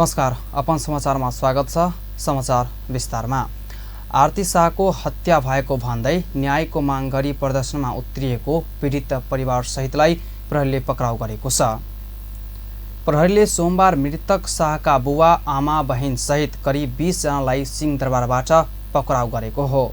नमस्कार, अपन समाचारमा स्वागत छ। समाचार विस्तारमा। आरती शाहको हत्या भएको भन्दै न्यायको माग गरी प्रदर्शनमा उत्रिएको पीडित परिवार सहितलाई प्रहरीले पक्राउ गरेको छ। प्रहरीले सोमबार मृतक शाहका बुवा, आमा, बहिन सहित करिब 20 जनालाई सिंहदरबारबाट पक्राउ गरेको हो।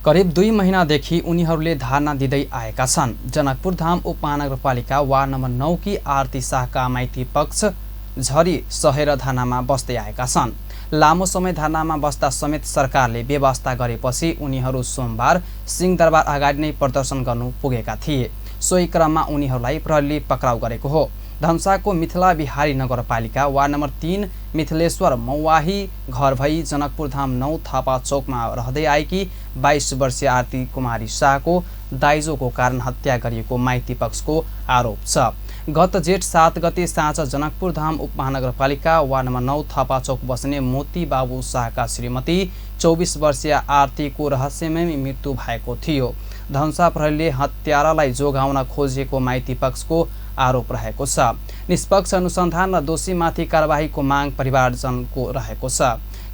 करिब 2 महिनादेखि उनीहरूले धारणा दिँदै आएका छन्। जनकपुर धाम उपमहानगरपालिका वार्ड नम्बर 9 की आरती शाहका माइती पक्ष झरी सहेर धरनामा बस्दै आएका छन्। लामो समय धरनामा बस्दा समेत सरकारले व्यवस्था गरेपछि उनीहरू सोमबार सिंहदरबार अगाडि नै प्रदर्शन गर्नु पुगेका थिए। सोही क्रममा उनीहरूलाई प्रहरीले पक्राउ गरेको हो। धनुषाको मिथिला बिहारी नगरपालिका वार्ड नम्बर 3 मिथिलेश्वर मौवाही घर भई जनकपुर धाम 9 थापा चौकमा रहँदै आएकी 22 वर्षीय आरती कुमारी शाहको दाइजोको कारण हत्या गरिएको माइती पक्षको आरोप छ। गत जेठ 7 गते साँझ जनकपुर धाम उपमहानगरपालिका वार्ड नम्बर 9 थापा चौक बस्ने मोती बाबु शाहका श्रीमती 24 वर्षीय आरतीको रहस्यमय मृत्यु भएको थियो। धनुषा प्रहरीले हत्यारालाई जोगाउन खोजेको माइती पक्षको आरोप रहेको छ। निष्पक्ष अनुसन्धान र दोषीमाथि कारबाहीको माग परिवारजनको रहेको छ।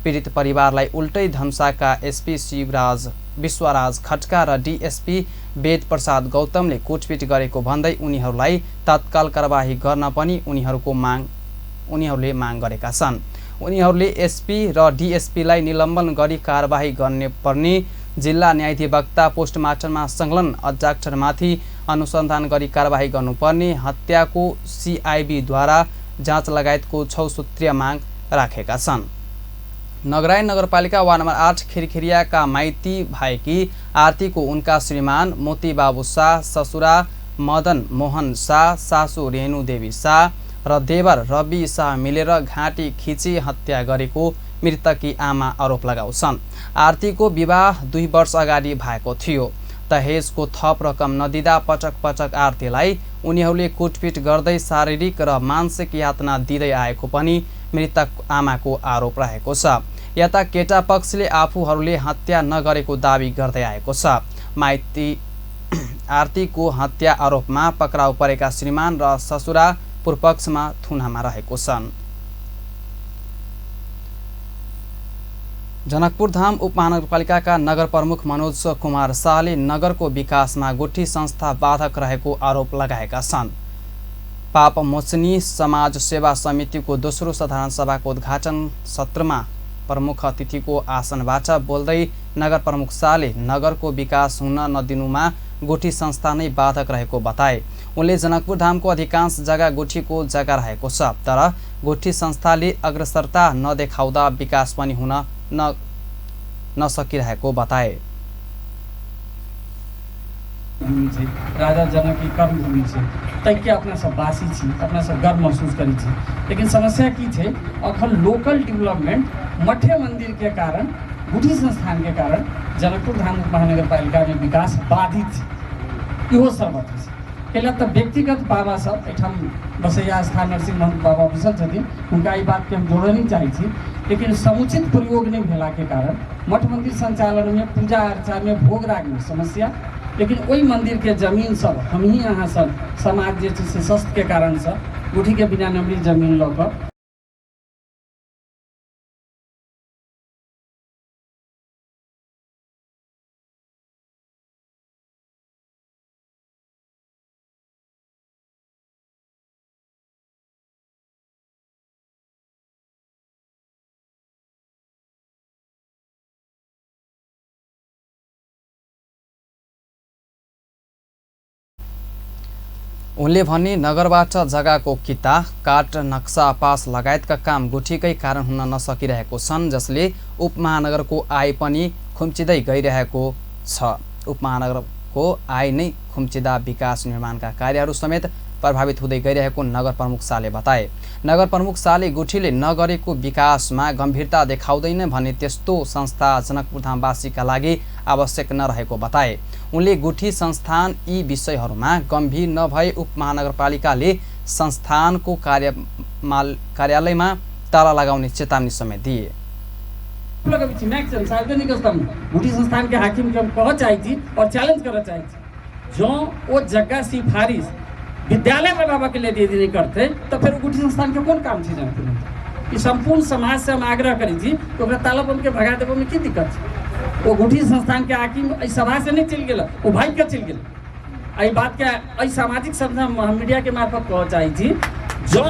पीडित परिवारलाई उल्टै धनुषाका एसपी विश्वराज खड्का र डीएसपी वेद प्रसाद गौतमले कुटपिट गरेको भन्दै उनीहरूलाई तत्काल कारबाही गर्न पनि उनीहरूले माग गरेका छन्। उनीहरूले एसपी र डीएसपीलाई निलम्बन गरी कारबाही गर्ने पर्ने, जिल्ला न्यायाधिवक्ता पोस्टमार्टममा संलग्न अध्यक्षमाथि अनुसन्धान गरी कारबाही गर्नुपर्ने, हत्याको सीआईबीद्वारा जाँच लगायतको 6 सूत्रीय माग राखेका छन्। नगरायन नगरपालिका वार्ड नम्बर 8 खिरखिरियाका माइती भएकी आरतीको उनका श्रीमान मोती बाबु शाह, ससुरा मदन मोहन शाह, सासू रेणु देवी शाह र देवर रवि शाह मिलेर घाँटी खिची हत्या गरेको मृतकी आमा आरोप लगाउँछन्। आरतीको विवाह 2 वर्ष अगाडि भएको थियो। दहेजको थप रकम नदिँदा पटक पटक आरतीलाई उनीहरूले कुटपिट गर्दै शारीरिक र मानसिक यातना दिँदै आएको पनि मृतक आमाको आरोप रहेको छ। यता केटा पक्षले आफूहरूले हत्या नगरेको दावी गर्दै आएको छ। माइती आरतीको हत्या आरोपमा पक्राउ परेका श्रीमान र ससुरा पूर्वपक्षमा थुनामा रहेको छन्। जनकपुर धाम उपमहानगरपालिकाका नगर प्रमुख मनोज कुमार शाहले नगरको विकासमा गुठी संस्था बाधक रहेको आरोप लगाएका छन्। पापमोचनी समाज सेवा समितिको दोस्रो साधारण सभाको उद्घाटन सत्रमा प्रमुख अतिथिको आसनबाट बोल्दै नगर प्रमुख शाहले नगरको विकास हुन नदिनुमा गुठी संस्था नै बाधक रहेको बताए। उनले जनकपुर धामको अधिकांश जग्गा गुठीको जग्गा रहेको छ, तर गुठी संस्थाले अग्रसरता नदेखाउँदा विकास पनि हुन नसकिरहेको बताए। राजा जनक की कर्मभूमि छै, तैके अपना सब वासी छी, अपना सब गर्व महसूस करै छी। लेकिन समस्या की छै, अखन लोकल डेवलपमेंट मठे मंदिर के कारण, गुठी संस्थान के कारण जनकपुर धाम महानगरपालिका में विकास बाधित छै। इहो सर्वत्र छै। कैला त व्यक्तिगत बाबा सब एठाम बसैया स्थान नरसिंह महंत बाबा बसल छथिन, हुनका ई बात के हम जोड़े नहीं चाहै छी। लेकिन समुचित प्रयोग नहीं भेला के कारण मठ मंदिर संचालन में, पूजा अर्चा में, भोग राग में समस्या। लेकिन वही मंदिर के जमीन सब हम ही यहाँ सब समाज जे से सस्त के कारण से गुठी के बिना नमरी जमीन लऽ उनले भने नगरबाट जग्गाको किता, काट, नक्सा पास लगायतका काम गुठीकै कारण हुन नसकिरहेको छन्, जसले उपमहानगरको आय पनि खुम्चिँदै गइरहेको छ। उपमहानगरको आय नै खुम्चिँदा विकास निर्माणका कार्यहरू समेत प्रभावित हुँदै गइरहेको नगर प्रमुख शाहले बताए। नगर प्रमुख शाहले गुठीले नगरेको विकासमा गम्भीरता देखाउँदैन भने त्यस्तो संस्था जनकपुरधामवासीका लागि आवश्यक नरहेको बताए। उनले गुठी संस्थान यी विषयहरूमा गम्भीर नभए उपमहानगरपालिकाले संस्थानको कार्यालयमा ताला लगाउने चेतावनी समेत दिए। सार्वजनिक गुठी संस्थान के हाकिम के हम कह चाहे थी और चैलेंज करना चाहे थी, जो वो जगह सिफारिश विद्यालय बनावा के लिए यदि नहीं करते तो फिर गुठी संस्थान के कौन काम थी? ये संपूर्ण समाज से हम आग्रह करी थी तो ताला बन के भगा देवे में की दिक्कत है? वो गुठी संस्थान के हाकिम सभा से नहीं चल गया, वो भाई का चल गया। आई बात के सामाजिक संस्था मीडिया के मार्फत कह चाहे थी, जो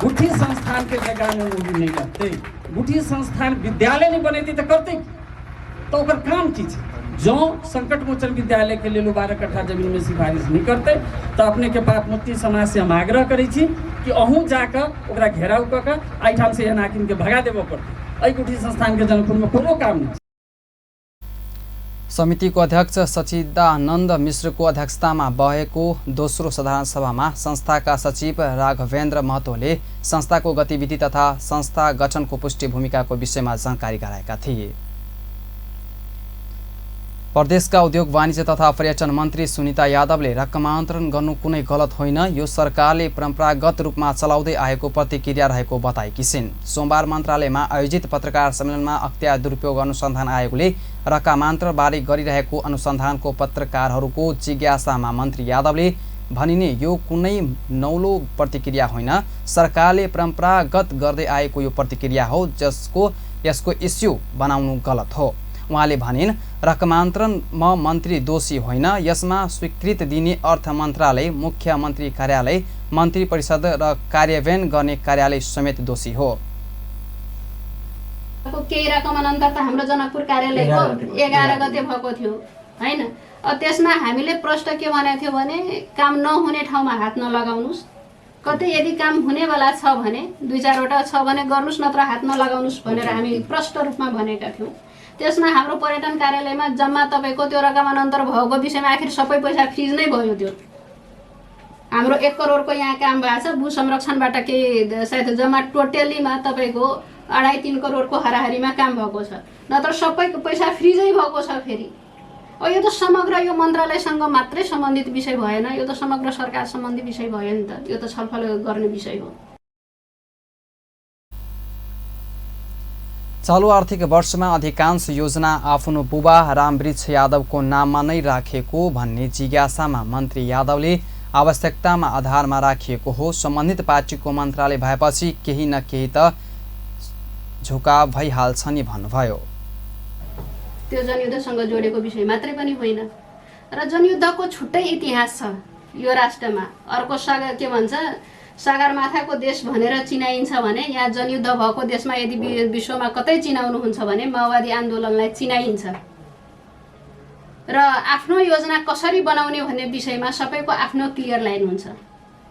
गुठी संस्थान के जगह में मूवी नहीं करते, गुठी संस्थान विद्यालय नहीं बने तो करते तो काम की जो संकट मोचन विद्यालय के लिए 12 कट्ठा जमीन में सिफारिश नहीं करते तो अपने के पाप मुक्ति समाज से हम आग्रह करी कि अहूँ जाकर ओकरा घेराव कर एठाम से हाकिम के भगा देव पड़ते। गुठी संस्थान के जनकपुर में कोनो काम नहीं। समितिको अध्यक्ष सचिदानन्द मिश्रको अध्यक्षतामा भएको दोस्रो साधारण सभामा संस्थाका सचिव राघवेन्द्र महतोले संस्थाको गतिविधि तथा संस्था गठनको पुष्टि भूमिकाको विषयमा जानकारी गराएका थिए। प्रदेशका उद्योग वाणिज्य तथा पर्यटन मन्त्री सुनिता यादवले रकमान्तरण गर्नु कुनै गलत होइन, यो सरकारले परम्परागत रूपमा चलाउँदै आएको प्रतिक्रिया रहेको बताएकी छिन्। सोमबार मन्त्रालयमा आयोजित पत्रकार सम्मेलनमा अख्तियार दुरुपयोग अनुसन्धान आयोगले रकमान्तरणबारे गरिरहेको अनुसन्धानको पत्रकारहरूको जिज्ञासामा मन्त्री यादवले भनिने यो कुनै नौलो प्रतिक्रिया होइन, सरकारले परम्परागत गर्दै आएको यो प्रतिक्रिया हो, यसको इस्यु बनाउनु गलत हो। उहाँले भनिन्, रकमान्तरणमा मन्त्री दोषी होइन, यसमा स्वीकृति दिने अर्थ मन्त्रालय, मुख्यमन्त्री कार्यालय, मन्त्री परिषद र कार्यान्वयन गर्ने कार्यालय समेत दोषी हो। केही रकमान्तर त हाम्रो जनकपुर कार्यालयको 11 गते भएको थियो हैन। त्यसमा हामीले प्रश्न के भनेको थियो भने काम नहुने ठाउँमा हात नलगाउनुस्, कतै यदि काम हुनेवाला छ भने 2-4 वटा छ भने गर्नुस्, नत्र हात नलगाउनुस् भनेर हामी प्रश्न रूपमा भनेका थियौँ। त्यसमा हाम्रो पर्यटन कार्यालयमा जम्मा तपाईको त्यो रकमान्तर भएको विषयमा आखिर सबै पैसा फ्रिज नै भयो। त्यो हाम्रो 1 करोडको यहाँ काम भएको छ, भू संरक्षणबाट के सायद जम्मा टोटलीमा तपाईको 2.5-3 करोडको हाराहारीमा काम भएको छ, नत्र सबैको पैसा फ्रिजै भएको छ। फेरि यो त समग्र यो मन्त्रालयसँग मात्रै सम्बन्धित विषय भएन, यो त समग्र सरकार सम्बन्धी विषय भयो नि त, यो त छलफल गर्ने विषय हो। चालू आर्थिक वर्षमा अधिकांश योजना आफ्नो बुबा रामवृक्ष यादवको नाममा नै राखेको भन्ने जिज्ञासामा मन्त्री यादवले आवश्यकतामा आधारमा राखिएको हो, सम्बन्धित पार्टीको मन्त्रालय भएपछि केही न केही त झुकाव भइहाल्छ नि भन्नुभयो। त्यो जनयुद्धसँग जोडेको विषय मात्रै पनि होइन र जनयुद्धको छुट्टै इतिहास छ यो राष्ट्रमा। अर्को के भन्छ सगरमाथाको देश भनेर चिनाइन्छ भने यहाँ जनयुद्ध भएको देशमा यदि विश्वमा कतै चिनाउनुहुन्छ भने माओवादी आन्दोलनलाई चिनाइन्छ। र आफ्नो योजना कसरी बनाउने भन्ने विषयमा सबैको आफ्नो क्लियर लाइन हुन्छ।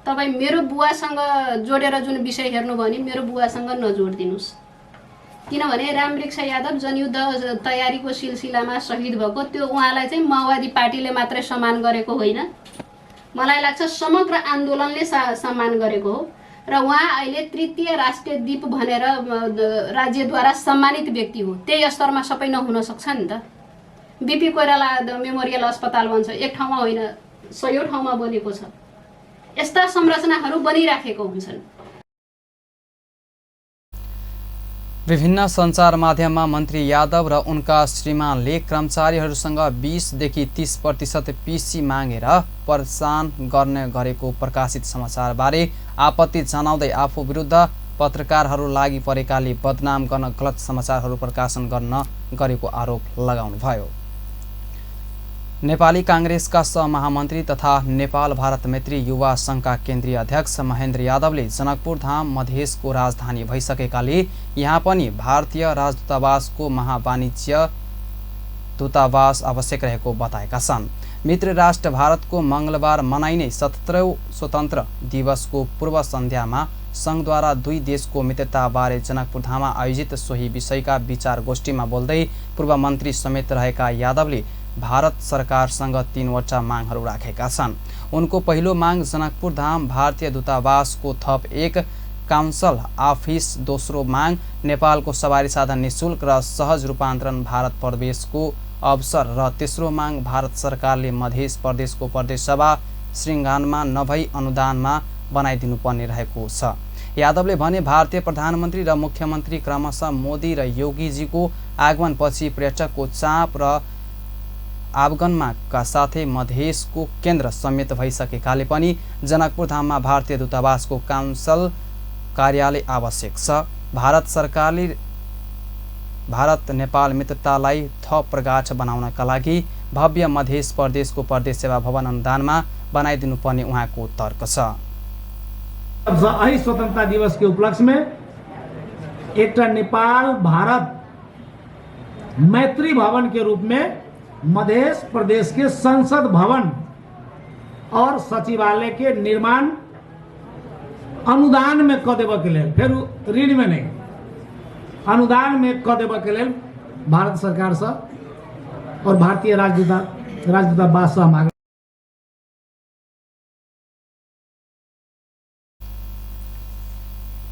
तपाईँ मेरो बुवासँग जोडेर जुन विषय हेर्नुभयो भने मेरो बुवासँग नजोडिदिनुस्, किनभने रामवृक्ष यादव जनयुद्ध तयारीको सिलसिलामा शहीद भएको त्यो उहाँलाई चाहिँ माओवादी पार्टीले मात्रै सम्मान गरेको होइन, मलाई लाग्छ समग्र आन्दोलनले सम्मान गरेको हो। र उहाँ अहिले तृतीय राष्ट्रिय दीप भनेर राज्यद्वारा सम्मानित व्यक्ति हो। त्यही स्तरमा सबै नहुन सक्छ नि त। बीपी कोइराला मेमोरियल अस्पताल भन्छ, एक ठाउँमा होइन 100 ठाउँमा बनेको छ। यस्ता संरचनाहरू बनिराखेको हुन्छन्। विभिन्न सञ्चार माध्यममा मन्त्री यादव र उनका श्रीमानले कर्मचारीहरूसँग 20 देखि 30% पीसी मागेर परेशान गर्ने गरेको प्रकाशित समाचारबारे आपत्ति जनाउँदै आफू विरुद्ध पत्रकारहरू लागि परेकाले बदनाम गर्न गलत समाचारहरू प्रकाशन गर्न गरेको आरोप लगाउनुभयो। नेपाली कांग्रेसका सहमहामन्त्री तथा नेपाल भारत मैत्री युवा संघका केन्द्रीय अध्यक्ष महेन्द्र यादवले जनकपुर धाम मधेसको राजधानी भइसकेकाले यहाँ पनि भारतीय राजदूतावासको महावाणिज्य दूतावास आवश्यक रहेको बताएका छन्। मित्र राष्ट्र भारतको मङ्गलबार मनाइने 77औं स्वतन्त्र दिवसको पूर्व सन्ध्यामा सङ्घद्वारा दुई देशको मित्रताबारे जनकपुरधाममा आयोजित सोही विषयका विचार गोष्ठीमा बोल्दै पूर्व मन्त्री समेत रहेका यादवले भारत सरकारसँग 3वटा मागहरू राखेका छन्। उनको पहिलो माग जनकपुरधाम भारतीय दूतावासको थप 1 काउन्सल अफिस, दोस्रो माग नेपालको सवारी साधन निशुल्क र सहज रूपान्तरण भारत प्रवेशको अवसर र तेस्रो माग भारत सरकारले मध्य प्रदेशको प्रदेश सभा श्रृङ्गानमा नभई अनुदानमा बनाइदिनुपर्ने रहेको छ। यादवले भने भारतीय प्रधानमन्त्री र मुख्यमन्त्री क्रमशः मोदी र योगीजीको आगमनपछि पर्यटकको चाप र आगमनमा साथै मधेसको केन्द्र समेत भइसकेकाले पनि जनकपुरधाममा भारतीय दूतावासको काउन्सल कार्यालय आवश्यक छ। भारत सरकारले भारत नेपाल मित्रतालाई थप प्रगाढ बनाउनका लागि भव्य मध्य प्रदेशको प्रदेश सेवा भवन अनुदानमा बनाइदिनुपर्ने उहाँको तर्क छ। यही स्वतन्त्रता दिवस के उपलक्ष्य में एक नेपाल भारत मैत्री भवन के रूप में मध्य प्रदेश के संसद भवन और सचिवालय के निर्माण अनुदान में क देव के लिए, फिर ऋण में नहीं, अनुदान में क देव के लिए भारत सरकार से और भारतीय राजदूतावास से मांग।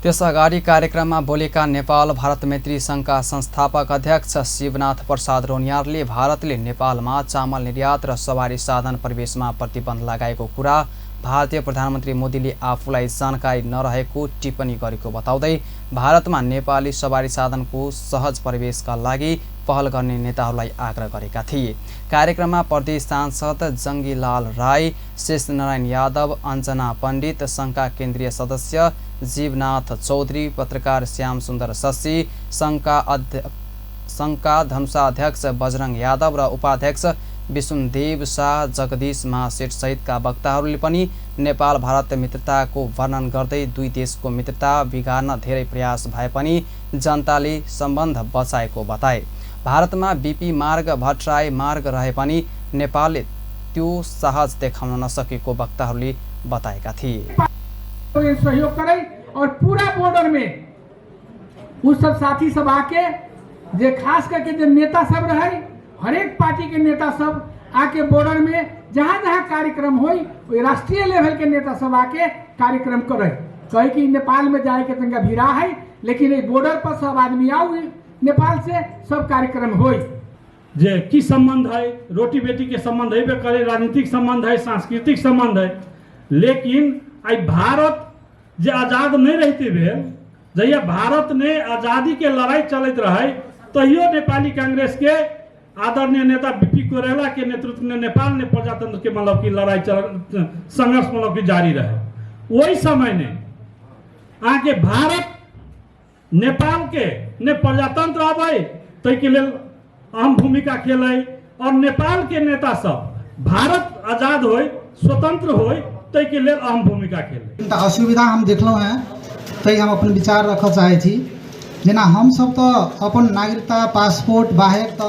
त्यसअगाडि कार्यक्रममा बोलेका नेपाल भारत मैत्री सङ्घका संस्थापक अध्यक्ष शिवनाथ प्रसाद रौनियारले भारतले नेपालमा चामल निर्यात र सवारी साधन प्रवेशमा प्रतिबन्ध लगाएको कुरा भारतीय प्रधानमन्त्री मोदीले आफूलाई जानकारी नरहेको टिप्पणी गरेको बताउँदै भारतमा नेपाली सवारी साधनको सहज प्रवेशका लागि पहल गर्ने नेताहरूलाई आग्रह गरेका थिए। कार्यक्रममा प्रदेश सांसद जङ्गीलाल राई, शेषनारायण यादव, अञ्जना पण्डित, सङ्घका केन्द्रीय सदस्य जीवनाथ चौधरी, पत्रकार श्याम सुन्दर शशी, सङ्घका धनुषाध्यक्ष बजरङ यादव र उपाध्यक्ष विष्णुदेव शाह, जगदीश महासेठ सहितका वक्ताहरूले पनि नेपाल भारत मित्रताको वर्णन गर्दै दुई देशको मित्रता बिगार्न धेरै प्रयास भए पनि जनताले सम्बन्ध बचाएको बताए। भारतमा बीपी मार्ग, भट्टराई मार्ग रहे पनि नेपालले त्यो साहस देखाउन नसकेको वक्ताहरूले बताएका थिए। सहयोग करे और पूरा बॉर्डर में उस सब साथी सब आके जे खास करके जो नेता सब रहे, हर एक पार्टी के नेता सब आके बॉर्डर में जहाँ जहाँ कार्यक्रम हो, राष्ट्रीय लेवल के नेता सब आके कार्यक्रम करे। कहे कि नेपाल में जाए के तंगा भीड़ा है, लेकिन बॉर्डर पर सब आदमी आओ, नेपाल से सब कार्यक्रम हो। जे की संबंध है, रोटी बेटी के संबंध है, करे राजनीतिक संबंध है, सांस्कृतिक संबंध है, लेकिन आई भारत जे आजाद नहीं रहते हुए, जहिया भारत ने आजादी के लड़ाई चलते रहे, तहियो नेपाली कांग्रेस के आदरणीय नेता बीपी कोइराला के नेतृत्व में नेपाल ने प्रजातंत्र के मतलब की लड़ाई संघर्ष मतलब की जारी रहे। वही समय ने आगे भारत नेपाल के ने प्रजातंत्र आवे तै के लेल अहम भूमिका खेले और नेपाल के नेता सब भारत आजाद हो, स्वतंत्र हो, तै के लेल अहम भूमिका खेले। असुविधा हम देखलहुँ हैं, तै हम अपन विचार रख चाहे छी। जेना हम सब तो अपन नागरिकता पासपोर्ट बाहेक तो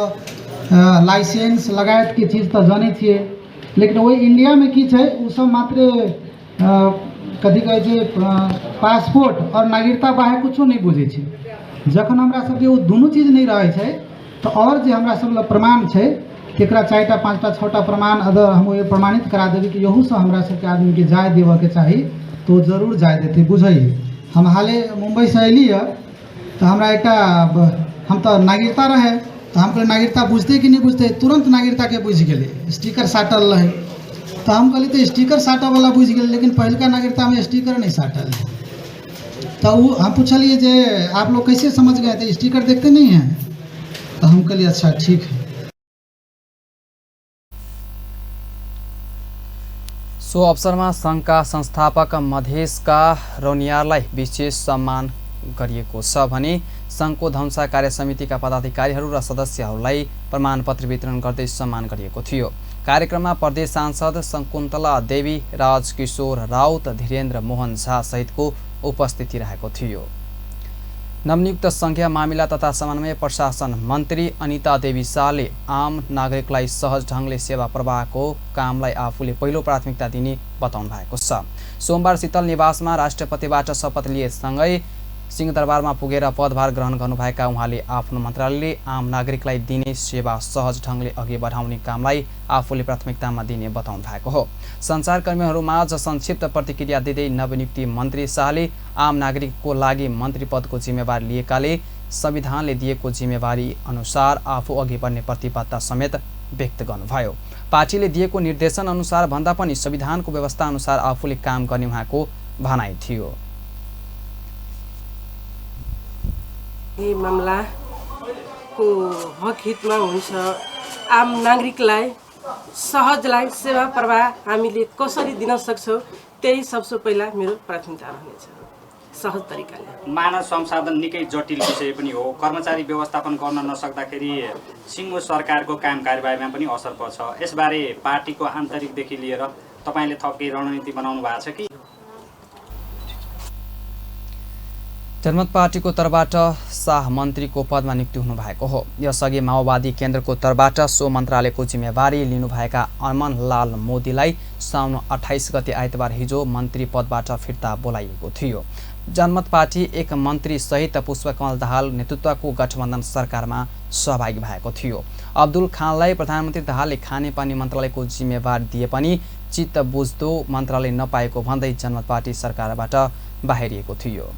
लाइसेंस लगायत के चीज तो जाने छिए, लेकिन वही इंडिया में की है उ सब मात्र कथी कहै छै पासपोर्ट और नागरिकता बाहेक कुछो नहीं बुझे छी। जखन हमरा सबके वो दुनू चीज नहीं रहे छै तो और जे हमरा सब प्रमाण छै तेकरा 4टा 5टा 6टा प्रमाण अगर हम ये प्रमाणित करा देबै कि यहू से हमरा सबके आदमी के जाय देवे के चाही तो जरूर जाय देते। बुझे हम हाले मुंबई से अली है तो हमरा एक हम तो नागरिकता रहे तो हम कहले नागरिकता बुझते कि नहीं बुझते, तुरंत नागरिकता के बुझ गए, स्टिकर साटल रहे तो हम कहली तो स्टिकर साटा वाला बुझ गए, लेकिन पहलका नागरिकता में स्टिकर नहीं साटल। तो हम पूछलिए जे आप लोग कैसे समझ गए थे, स्टिकर देखते नहीं हैं? तो हम कहलिए अच्छा ठीक है। सो अवसरमा सङ्घका संस्थापक मधेसका रौनियारलाई विशेष सम्मान गरिएको छ भने सङ्घको धनुषा कार्य समितिका पदाधिकारीहरू र सदस्यहरूलाई प्रमाणपत्र वितरण गर्दै सम्मान गरिएको थियो। कार्यक्रममा प्रदेश सांसद शकुन्तला देवी, राजकिशोर राउत, धीरेन्द्र मोहन झा सहितको उपस्थिति रहेको थियो। नवनियुक्त संघीय मामिला तथा समन्वय प्रशासन मन्त्री अनिता देवी शाहले आम नागरिकलाई सहज ढङ्गले सेवा प्रवाहको कामलाई आफूले पहिलो प्राथमिकता दिने बताउनु भएको छ। सोमबार शीतल निवासमा राष्ट्रपतिबाट शपथ लिएसँगै सिंहदरबारमा पुगेर पदभार ग्रहण गर्नुभएका उहाँले आफ्नो मन्त्रालयले आम नागरिकलाई दिने सेवा सहज ढङ्गले अघि बढाउने कामलाई आफूले प्राथमिकतामा दिने बताउनु भएको हो। सञ्चारकर्मीहरूमाझ संक्षिप्त प्रतिक्रिया दिँदै नवनियुक्ति मन्त्री शाहले आम नागरिकको लागि मन्त्री पदको जिम्मेवारी लिएकाले संविधानले दिएको जिम्मेवारी अनुसार आफू अघि बढ्ने प्रतिबद्धता समेत व्यक्त गर्नुभयो। पार्टीले दिएको निर्देशन अनुसार भन्दा पनि संविधानको व्यवस्था अनुसार आफूले काम गर्ने उहाँको भनाइ थियो। यही मामलाको हक हितमा हुन्छ। आम नागरिकलाई सहजलाई सेवा प्रवाह हामीले कसरी दिन सक्छौँ त्यही सबसे पहिला मेरो प्राथमिकता रहनेछ। सहज तरिकाले मानव संसाधन निकै जटिल विषय पनि हो। कर्मचारी व्यवस्थापन गर्न नसक्दाखेरि सिङ्गो सरकारको काम कारबाहीमा पनि असर पर्छ। यसबारे पार्टीको आन्तरिकदेखि लिएर तपाईँले थप केही रणनीति बनाउनु भएको छ कि? जनमत पार्टीको तर्फबाट शाह मन्त्रीको पदमा नियुक्ति हुनुभएको हो। यसअघि माओवादी केन्द्रको तर्फबाट सो मन्त्रालयको जिम्मेवारी लिनुभएका अमन लाल मोदीलाई साउन 28 गते आइतबार हिजो मन्त्री पदबाट फिर्ता बोलाइएको थियो। जनमत पार्टी एक मन्त्री सहित पुष्पकमल दाहाल नेतृत्वको गठबन्धन सरकारमा सहभागी भएको थियो। अब्दुल खानलाई प्रधानमन्त्री दाहालले खानेपानी मन्त्रालयको जिम्मेवारी दिए पनि चित्त बुझ्दो मन्त्रालय नपाएको भन्दै जनमत पार्टी सरकारबाट बाहिरिएको थियो।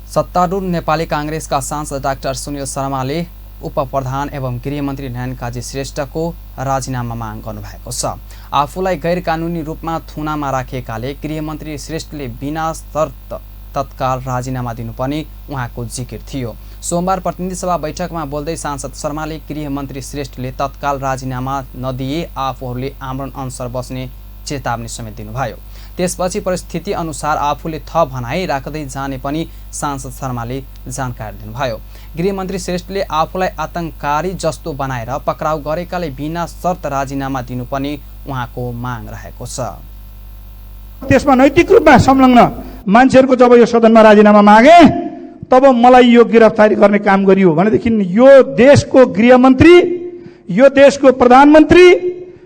सत्तारूढ नेपाली कांग्रेसका सांसद डाक्टर सुनिल शर्माले उपप्रधान एवं गृहमन्त्री नयन काजी श्रेष्ठको राजीनामा माग गर्नुभएको छ। आफूलाई गैर कानुनी रूपमा थुनामा राखेकाले गृहमन्त्री श्रेष्ठले बिना शर्त तत्काल राजीनामा दिनुपर्ने उहाँको जिकिर थियो। सोमबार प्रतिनिधि सभा बैठकमा बोल्दै सांसद शर्माले गृहमन्त्री श्रेष्ठले तत्काल राजीनामा नदिए आफूहरूले आमरण अनसन बस्ने चेतावनी समेत दिनुभयो। त्यसपछि परिस्थिति अनुसार आफूले थप भनाइ राख्दै जाने पनि सांसद शर्माले जानकारी दिनुभयो। गृहमन्त्री श्रेष्ठले आफूलाई आतंककारी जस्तो बनाएर पक्राउ गरेकाले बिना शर्त राजीनामा दिनुपर्ने उहाँको माग रहेको छ। त्यसमा नैतिक रूपमा संलग्न मान्छेहरूको जब यो सदनमा राजीनामा मागे तब मलाई यो गिरफ्तारी गर्ने काम गरियो भनेदेखि यो देशको गृहमन्त्री, यो देशको प्रधानमन्त्री,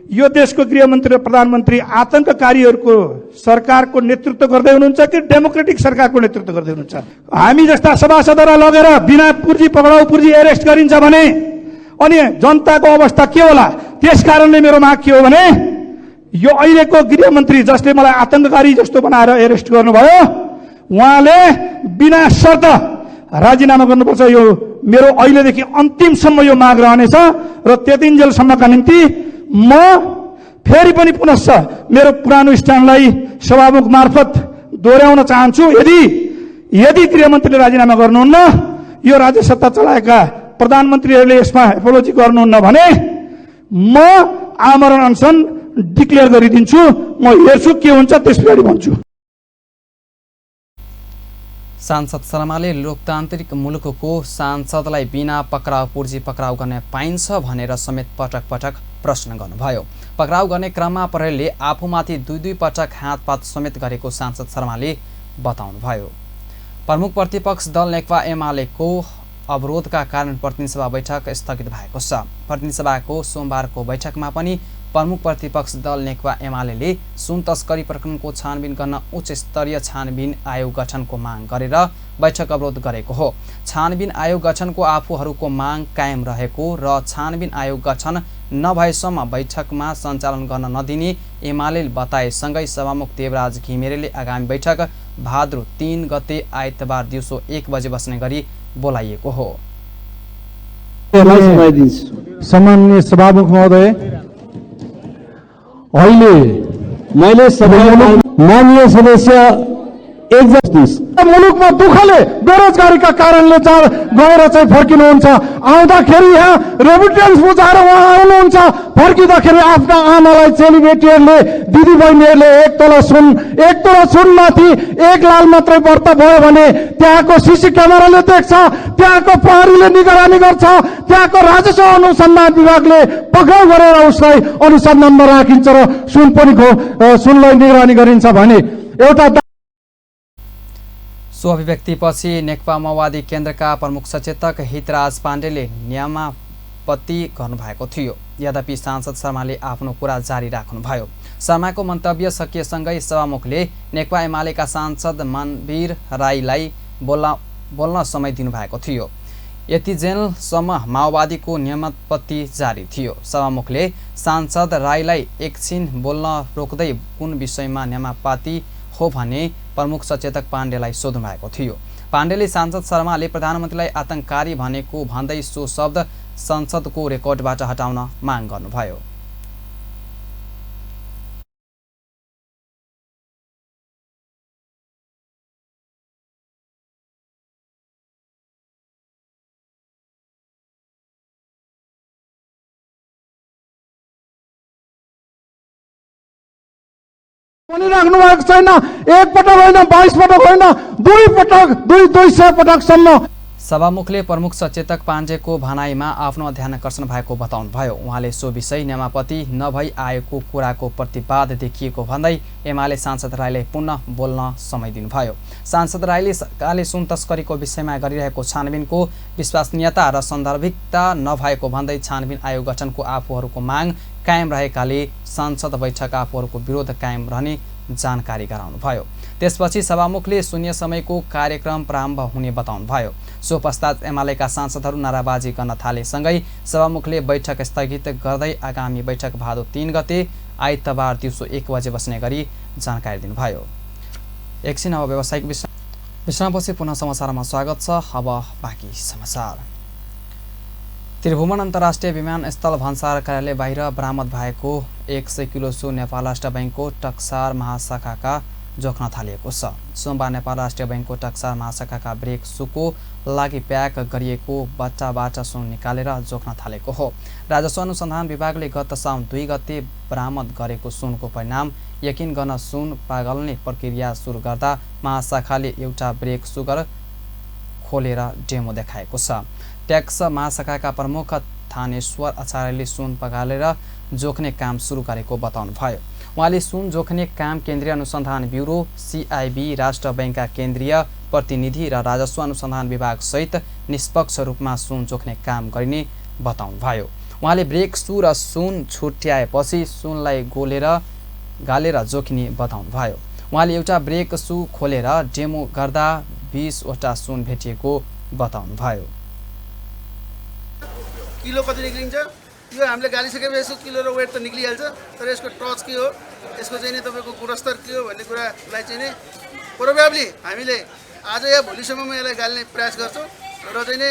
यो देशको गृहमन्त्री र प्रधानमन्त्री आतंककारीहरूको सरकारको नेतृत्व गर्दै हुनुहुन्छ कि डेमोक्रेटिक सरकारको नेतृत्व गर्दै हुनुहुन्छ? हामी जस्ता सभासदहरूलाई लगेर बिना पुर्जी पक्राउ पुर्जी एरेस्ट गरिन्छ भने अनि जनताको अवस्था के होला? त्यसकारणले मेरो माग के हो भने यो अहिलेको गृहमन्त्री जसले मलाई आतंककारी जस्तो बनाएर एरेस्ट गर्नुभयो उहाँले बिना शर्त राजीनामा गर्नुपर्छ। यो मेरो अहिलेदेखि अन्तिमसम्म यो माग रहनेछ र त्यतिन्जेलसम्मका निम्ति म फेरि पनि पुनश्च मेरो पुरानो स्ट्यान्डलाई सभामुख मार्फत दोहोर्याउन चाहन्छु। यदि गृहमन्त्रीले राजीनामा गर्नुहुन्न, यो राज्य सत्ता चलाएका प्रधानमन्त्रीहरूले यसमा एपोलोजी गर्नुहुन्न भने म आमरण अनसन डिक्लेयर गरिदिन्छु। म हेर्छु के हुन्छ, त्यस पछाडि भन्छु। सांसद शर्माले लोकतान्त्रिक मुलुकको सांसदलाई बिना पक्राउ पुर्जी पक्राउ गर्न पाइन्छ भनेर समेत पटक पटक प्रश्न गर्नुभयो। पक्राउ गर्ने क्रममा प्रहरीले आफूमाथि दुई पटक हातपात समेत गरेको सांसद शर्माले बताउनुभयो। प्रमुख प्रतिपक्ष दल नेकपा एमालेको अवरोधका कारण प्रतिनिधि सभा बैठक स्थगित भएको छ। प्रतिनिधि सभाको सोमबारको बैठकमा पनि प्रमुख प्रतिपक्ष दल नेकपा एमाले सुन तस्करी प्रकरणको छानबिन गर्न उच्च स्तरीय छानबिन आयोग गठनको माग गरेर बैठक अवरोध गरेको हो। छानबिन आयोग गठनको आफूहरूको माग कायम रहेको र छानबिन आयोग गठन नभएसम्म बैठकमा सञ्चालन गर्न नदिने एमाले बताएसँगै सभामुख देवराज घिमिरेले आगामी बैठक भाद्र 3 गते आइतबार दिउँसो 1 बजे बस्ने गरी बोलाइएको हो। सम्माननीय सभामुख महोदय, अहिले मैले माननीय सदस्य मुलुकमा दुःखले बेरोजगारीका कारणले गएर चाहिँ फर्किनुहुन्छ। आउँदाखेरि यहाँ रेमिटेन्स बुझाएर उहाँ आउनुहुन्छ, फर्किँदाखेरि आफ्ना आमालाई चेलीबेटीहरूले दिदीबहिनीहरूले एक तोला सुनमाथि 1 लाख मात्रै व्रत भयो भने त्यहाँको सीसी क्यामेराले देख्छ, त्यहाँको प्रहरीले निगरानी गर्छ, त्यहाँको राजस्व अनुसन्धान विभागले पक्राउ गरेर उसलाई अनुसन्धानमा राखिन्छ र सुनलाई निगरानी गरिन्छ भने एउटा सो अभिव्यक्तिपछि नेकपा माओवादी केन्द्रका प्रमुख सचेतक हितराज पाण्डेले नियमापत्ति गर्नुभएको थियो। यद्यपि सांसद शर्माले आफ्नो कुरा जारी राख्नुभयो। शर्माको मन्तव्य सकिएसँगै सभामुखले नेकपा एमालेका सांसद मनवीर राईलाई बोल्न समय दिनुभएको थियो। यतिजेलसम्म माओवादीको नियमापत्ति जारी थियो। सभामुखले सांसद राईलाई एकछिन बोल्न रोक्दै कुन विषयमा नियमापत्ति हो भने प्रमुख सचेतक पाण्डेलाई सोध्नु भएको थियो। पाण्डेले सांसद शर्माले प्रधानमन्त्रीलाई आतंककारी भनेको भन्दै सो शब्द संसदको रेकर्डबाट हटाउन माग गर्नुभयो। राख्नु भएको छैन। एक पटक होइन, 22 पटक होइन, 2 पटक, 200 पटकसम्म। सभामुखले प्रमुख सचेतक पाण्डेको भनाइमा आफ्नो ध्यान आकर्षण भएको बताउनुभयो। उहाँले सो विषय नियमापत्ति नभई आएको कुराको प्रतिवाद देखिएको भन्दै एमाले सांसद राईलाई पुनः बोल्न समय दिनुभयो। सांसद राईले सरकारले सुन तस्करीको विषयमा गरिरहेको छानबिनको विश्वसनीयता र सन्दर्भिकता नभएको भन्दै छानबिन आयोग गठनको आफूहरूको माग कायम रहेकाले संसद बैठक आफूहरूको विरोध कायम रहने जानकारी गराउनुभयो। त्यसपछि सभामुखले शून्य समयको कार्यक्रम प्रारम्भ हुने बताउनुभयो। सो पश्चात एमालेका सांसदहरू नाराबाजी गर्न थालेसँगै सभामुखले बैठक स्थगित गर्दै आगामी बैठक भादो 3 गते आइतबार दिउँसो 1 बजे बस्ने गरी जानकारी दिनुभयो। एकछिन अब व्यावसायिक विश्रामपछि पुनः समाचारमा स्वागत छ। अब बाँकी समाचार। त्रिभुवन अन्तर्राष्ट्रिय विमानस्थल भन्सार कार्यालय बाहिर बरामद भएको 100 किलो सुन नेपाल राष्ट्र बैंकको टक्सार महाशाखाका जोख्न थालिएको छ। सोमबार नेपाल राष्ट्रिय बैंकको टक्सार महाशाखाका ब्रेक सुको लागि प्याक गरिएको बट्टाबाट सुन निकालेर जोख्न थालेको हो। राजस्व अनुसन्धान विभागले गत साउन 2 गते बरामद गरेको सुनको परिणाम यकिन गर्न सुन पागल्ने प्रक्रिया सुरु गर्दा महाशाखाले एउटा ब्रेक सुगर खोलेर डेमो देखाएको छ। ट्याक्स महाशाखाका प्रमुख थानेश्वर आचार्यले सुन पगालेर जोख्ने काम सुरु गरेको बताउनुभयो। उहाँले सुन जोख्ने काम केन्द्रीय अनुसन्धान ब्युरो CIB, राष्ट्र बैंकका केन्द्रीय प्रतिनिधि र राजस्व अनुसन्धान विभाग सहित निष्पक्ष रूपमा सुन जोख्ने काम गरिने बताउनुभयो। उहाँले ब्रेक सु र सुन छुट्याएपछि सुनलाई गालेर जोखिने बताउनुभयो। उहाँले एउटा ब्रेक सु खोलेर डेमो गर्दा 20 वटा सुन भेटिएको बताउनुभयो। किलो कति निक्लिन्छ यो हामीले गालिसकेपछि यसको किलो र वेट त निक्लिहाल्छ, तर यसको टच के हो, यसको चाहिँ नि तपाईँको गुणस्तर के हो भन्ने कुरालाई चाहिँ नि प्रोबेबली हामीले आज या भोलिसम्ममा यसलाई गाल्ने प्रयास गर्छौँ र चाहिँ नि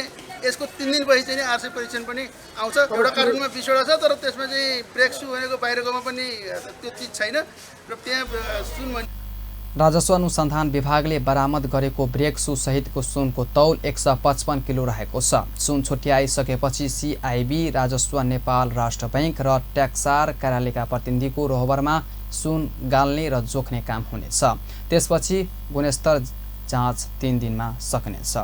यसको 3 दिनपछि चाहिँ नि RC परीक्षण पनि आउँछ। एउटा कार्टुनमा 20 वटा छ, तर त्यसमा चाहिँ ब्रेक सु भनेको बाहिरकोमा पनि त्यो चिज छैन र त्यहाँ सुन राजस्व अनुसन्धान विभागले बरामद गरेको ब्रेक सु सहितको सुनको तौल 155 किलो रहेको छ। सुन छुट्याइसकेपछि CIB, राजस्व नेपाल राष्ट्र बैंक र ट्याक्सार कार्यालयका प्रतिनिधिको रोहबरमा सुन गाल्ने र जोख्ने काम हुनेछ। त्यसपछि गुणस्तर जाँच 3 दिनमा सकिनेछ।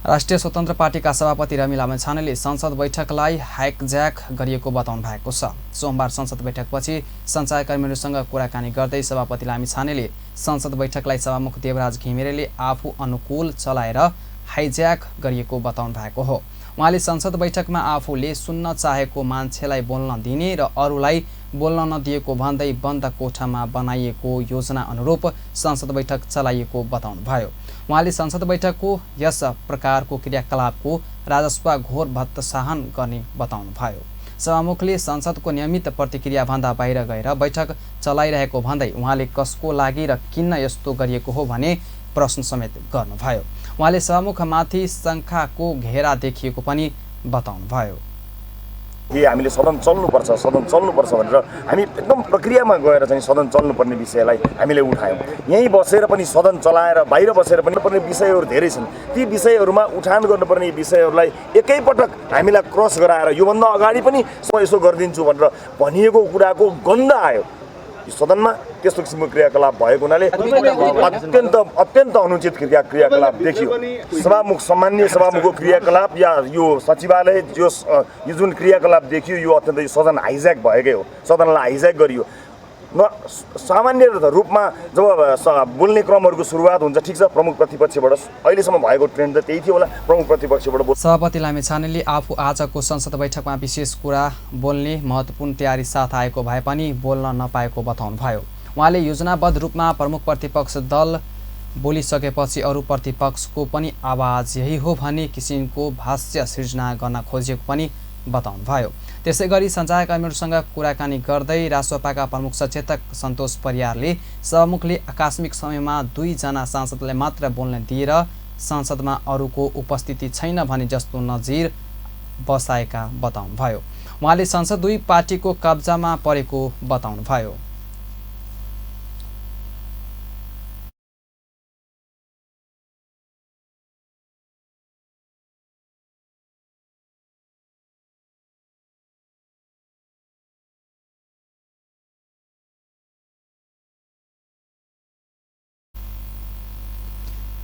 राष्ट्रिय स्वतन्त्र पार्टीका सभापति रवि लामिछानेले संसद बैठकलाई हाइकज्याक गरिएको बताउनु भएको छ। सोमबार संसद बैठकपछि सञ्चारकर्मीहरूसँग कुराकानी गर्दै सभापति लामिछानेले संसद बैठकलाई सभामुख देवराज घिमिरेले आफू अनुकूल चलाएर हाइज्याक गरिएको बताउनु भएको हो। उहाँले संसद बैठकमा आफूले सुन्न चाहेको मान्छेलाई बोल्न दिने र अरूलाई बोल्न नदिएको भन्दै बन्द कोठामा बनाइएको योजना अनुरूप संसद बैठक चलाइएको बताउनुभयो। उहाँले संसद बैठकको यस प्रकारको क्रियाकलापको राजस्व घोर भत्साहन गर्ने बताउनुभयो। सभामुखले संसदको नियमित प्रतिक्रिया भन्दा बाहिर गएर बैठक चलाइरहेको भन्दै उहाँले कसको लागि र किन यस्तो गरिएको हो भने प्रश्न समेत गर्नुभयो। उहाँले सभामुखमाथि शङ्काको घेरा देखिएको पनि बताउनुभयो। हामीले सदन चल्नुपर्छ भनेर हामी एकदम प्रक्रियामा गएर चाहिँ सदन चल्नुपर्ने विषयलाई हामीले उठायौँ। यहीँ बसेर पनि सदन चलाएर बाहिर बसेर पनि पर्ने विषयहरू धेरै छन्। ती विषयहरूमा उठान गर्नुपर्ने विषयहरूलाई एकैपटक हामीलाई क्रस गराएर योभन्दा अगाडि पनि यसो गरिदिन्छु भनेर भनिएको कुराको गन्ध आयो सदनमा। त्यस्तो किसिमको क्रियाकलाप भएको हुनाले अत्यन्त अनुचित क्रियाकलाप देखियो। सामान्य सभामुखको क्रियाकलाप या यो सचिवालय यो जुन क्रियाकलाप देखियो यो अत्यन्तै सदन हाइज्याक भएकै हो। सदनलाई हाइज्याक गरियो। सामान्य रूपमा जब बोल्ने क्रमहरूको सुरुवात हुन्छ, ठिक छ, प्रमुख प्रतिपक्षबाट अहिलेसम्म भएको ट्रेन्ड त त्यही थियो होला, प्रमुख प्रतिपक्षबाट सभापति लामिछानेले आफू आजको संसद बैठकमा विशेष कुरा बोल्ने महत्त्वपूर्ण तयारी साथ आएको भए पनि बोल्न नपाएको बताउनुभयो। उहाँले योजनाबद्ध रूपमा प्रमुख प्रतिपक्ष दल बोलिसकेपछि अरू प्रतिपक्षको पनि आवाज यही हो भन्ने किसिमको भाष्य सिर्जना गर्न खोजेको पनि बताउनुभयो। त्यसै गरी सञ्चारकर्मीहरूसँग कुराकानी गर्दै रासोपाका प्रमुख सचेतक सन्तोष परियारले सभामुखले आकस्मिक समयमा 2 जना सांसदलाई मात्र बोल्न दिएर संसदमा अरूको उपस्थिति छैन भने जस्तो नजिर बसाएका बताउनुभयो। उहाँले संसद 2 पार्टीको कब्जामा परेको बताउनुभयो।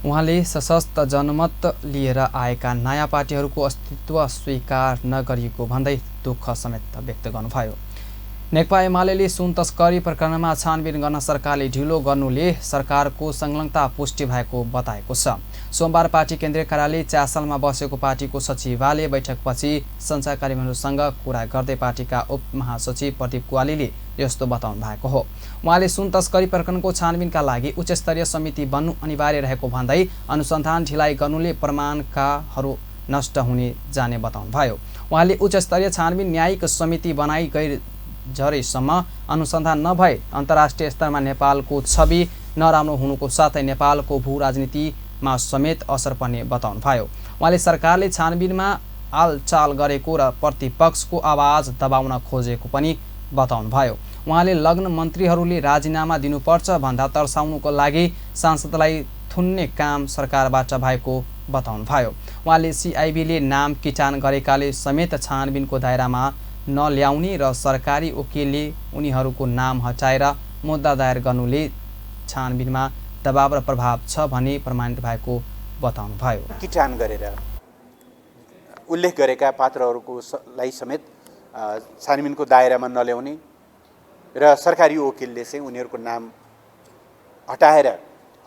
उहाँले सशक्त जनमत लिएर आएका नयाँ पार्टीहरूको अस्तित्व स्वीकार नगरिएको भन्दै दुःख समेत व्यक्त गर्नुभयो। नेकपा एमाले सुन तस्करी प्रकरणमा छानबिन गर्न सरकारले ढिलो गर्नुले सरकारको संलग्नता पुष्टि भएको बताएको छ। सोमबार पार्टी केन्द्रीय कार्यालय च्यासलमा बसेको पार्टीको सचिवालय बैठकपछि सञ्चारकर्मीहरूसँग कुरा गर्दै पार्टीका उपमहासचिव प्रदीप कुवालीले यस्तो बताउनु भएको हो। उहाँले सुन तस्करी प्रकरणको छानबिनका लागि उच्चस्तरीय समिति बन्नु अनिवार्य रहेको भन्दै अनुसन्धान ढिलाइ गर्नुले प्रमाणकाहरू नष्ट हुने जाने बताउनुभयो। उहाँले उच्चस्तरीय छानबिन न्यायिक समिति बनाई गई झरेसम्म अनुसन्धान नभए अन्तर्राष्ट्रिय स्तरमा नेपालको छवि नराम्रो हुनुको साथै नेपालको भू राजनीतिमा समेत असर पर्ने बताउनुभयो। उहाँले सरकारले छानबिनमा आलचाल गरेको र प्रतिपक्षको आवाज दबाउन खोजेको पनि बताउनुभयो। उहाँले लग्न मन्त्रीहरूले राजीनामा दिनुपर्छ भन्दा तर्साउनुको लागि सांसदलाई थुन्ने काम सरकारबाट भएको बताउनुभयो। उहाँले सिआइबीले नाम किटान गरेकाले समेत छानबिनको दायरामा नल्याउने र सरकारी वकिलले उनीहरूको नाम हटाएर मुद्दा दायर गर्नुले छानबिनमा दबाव र प्रभाव छ भनी प्रमाणित भएको बताउनुभयो। किटान गरेर उल्लेख गरेका पात्रहरूलाई समेत छानबिनको दायरामा नल्याउने र सरकारी वकिलले चाहिँ उनीहरूको नाम हटाएर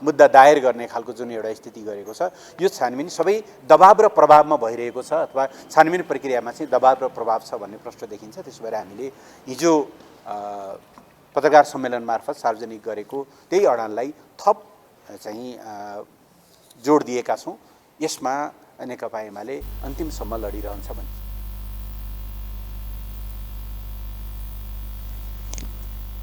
मुद्दा दायर गर्ने खालको जुन एउटा स्थिति गरेको छ, यो छानबिन सबै दबाव र प्रभावमा भइरहेको छ अथवा छानबिन प्रक्रियामा चाहिँ दबाव र प्रभाव छ भन्ने प्रश्न देखिन्छ। त्यसो भएर हामीले हिजो पत्रकार सम्मेलन मार्फत सार्वजनिक गरेको त्यही अडानलाई थप चाहिँ जोड दिएका छौँ। यसमा नेकपा एमाले अन्तिमसम्म लडिरहन्छ भन्ने।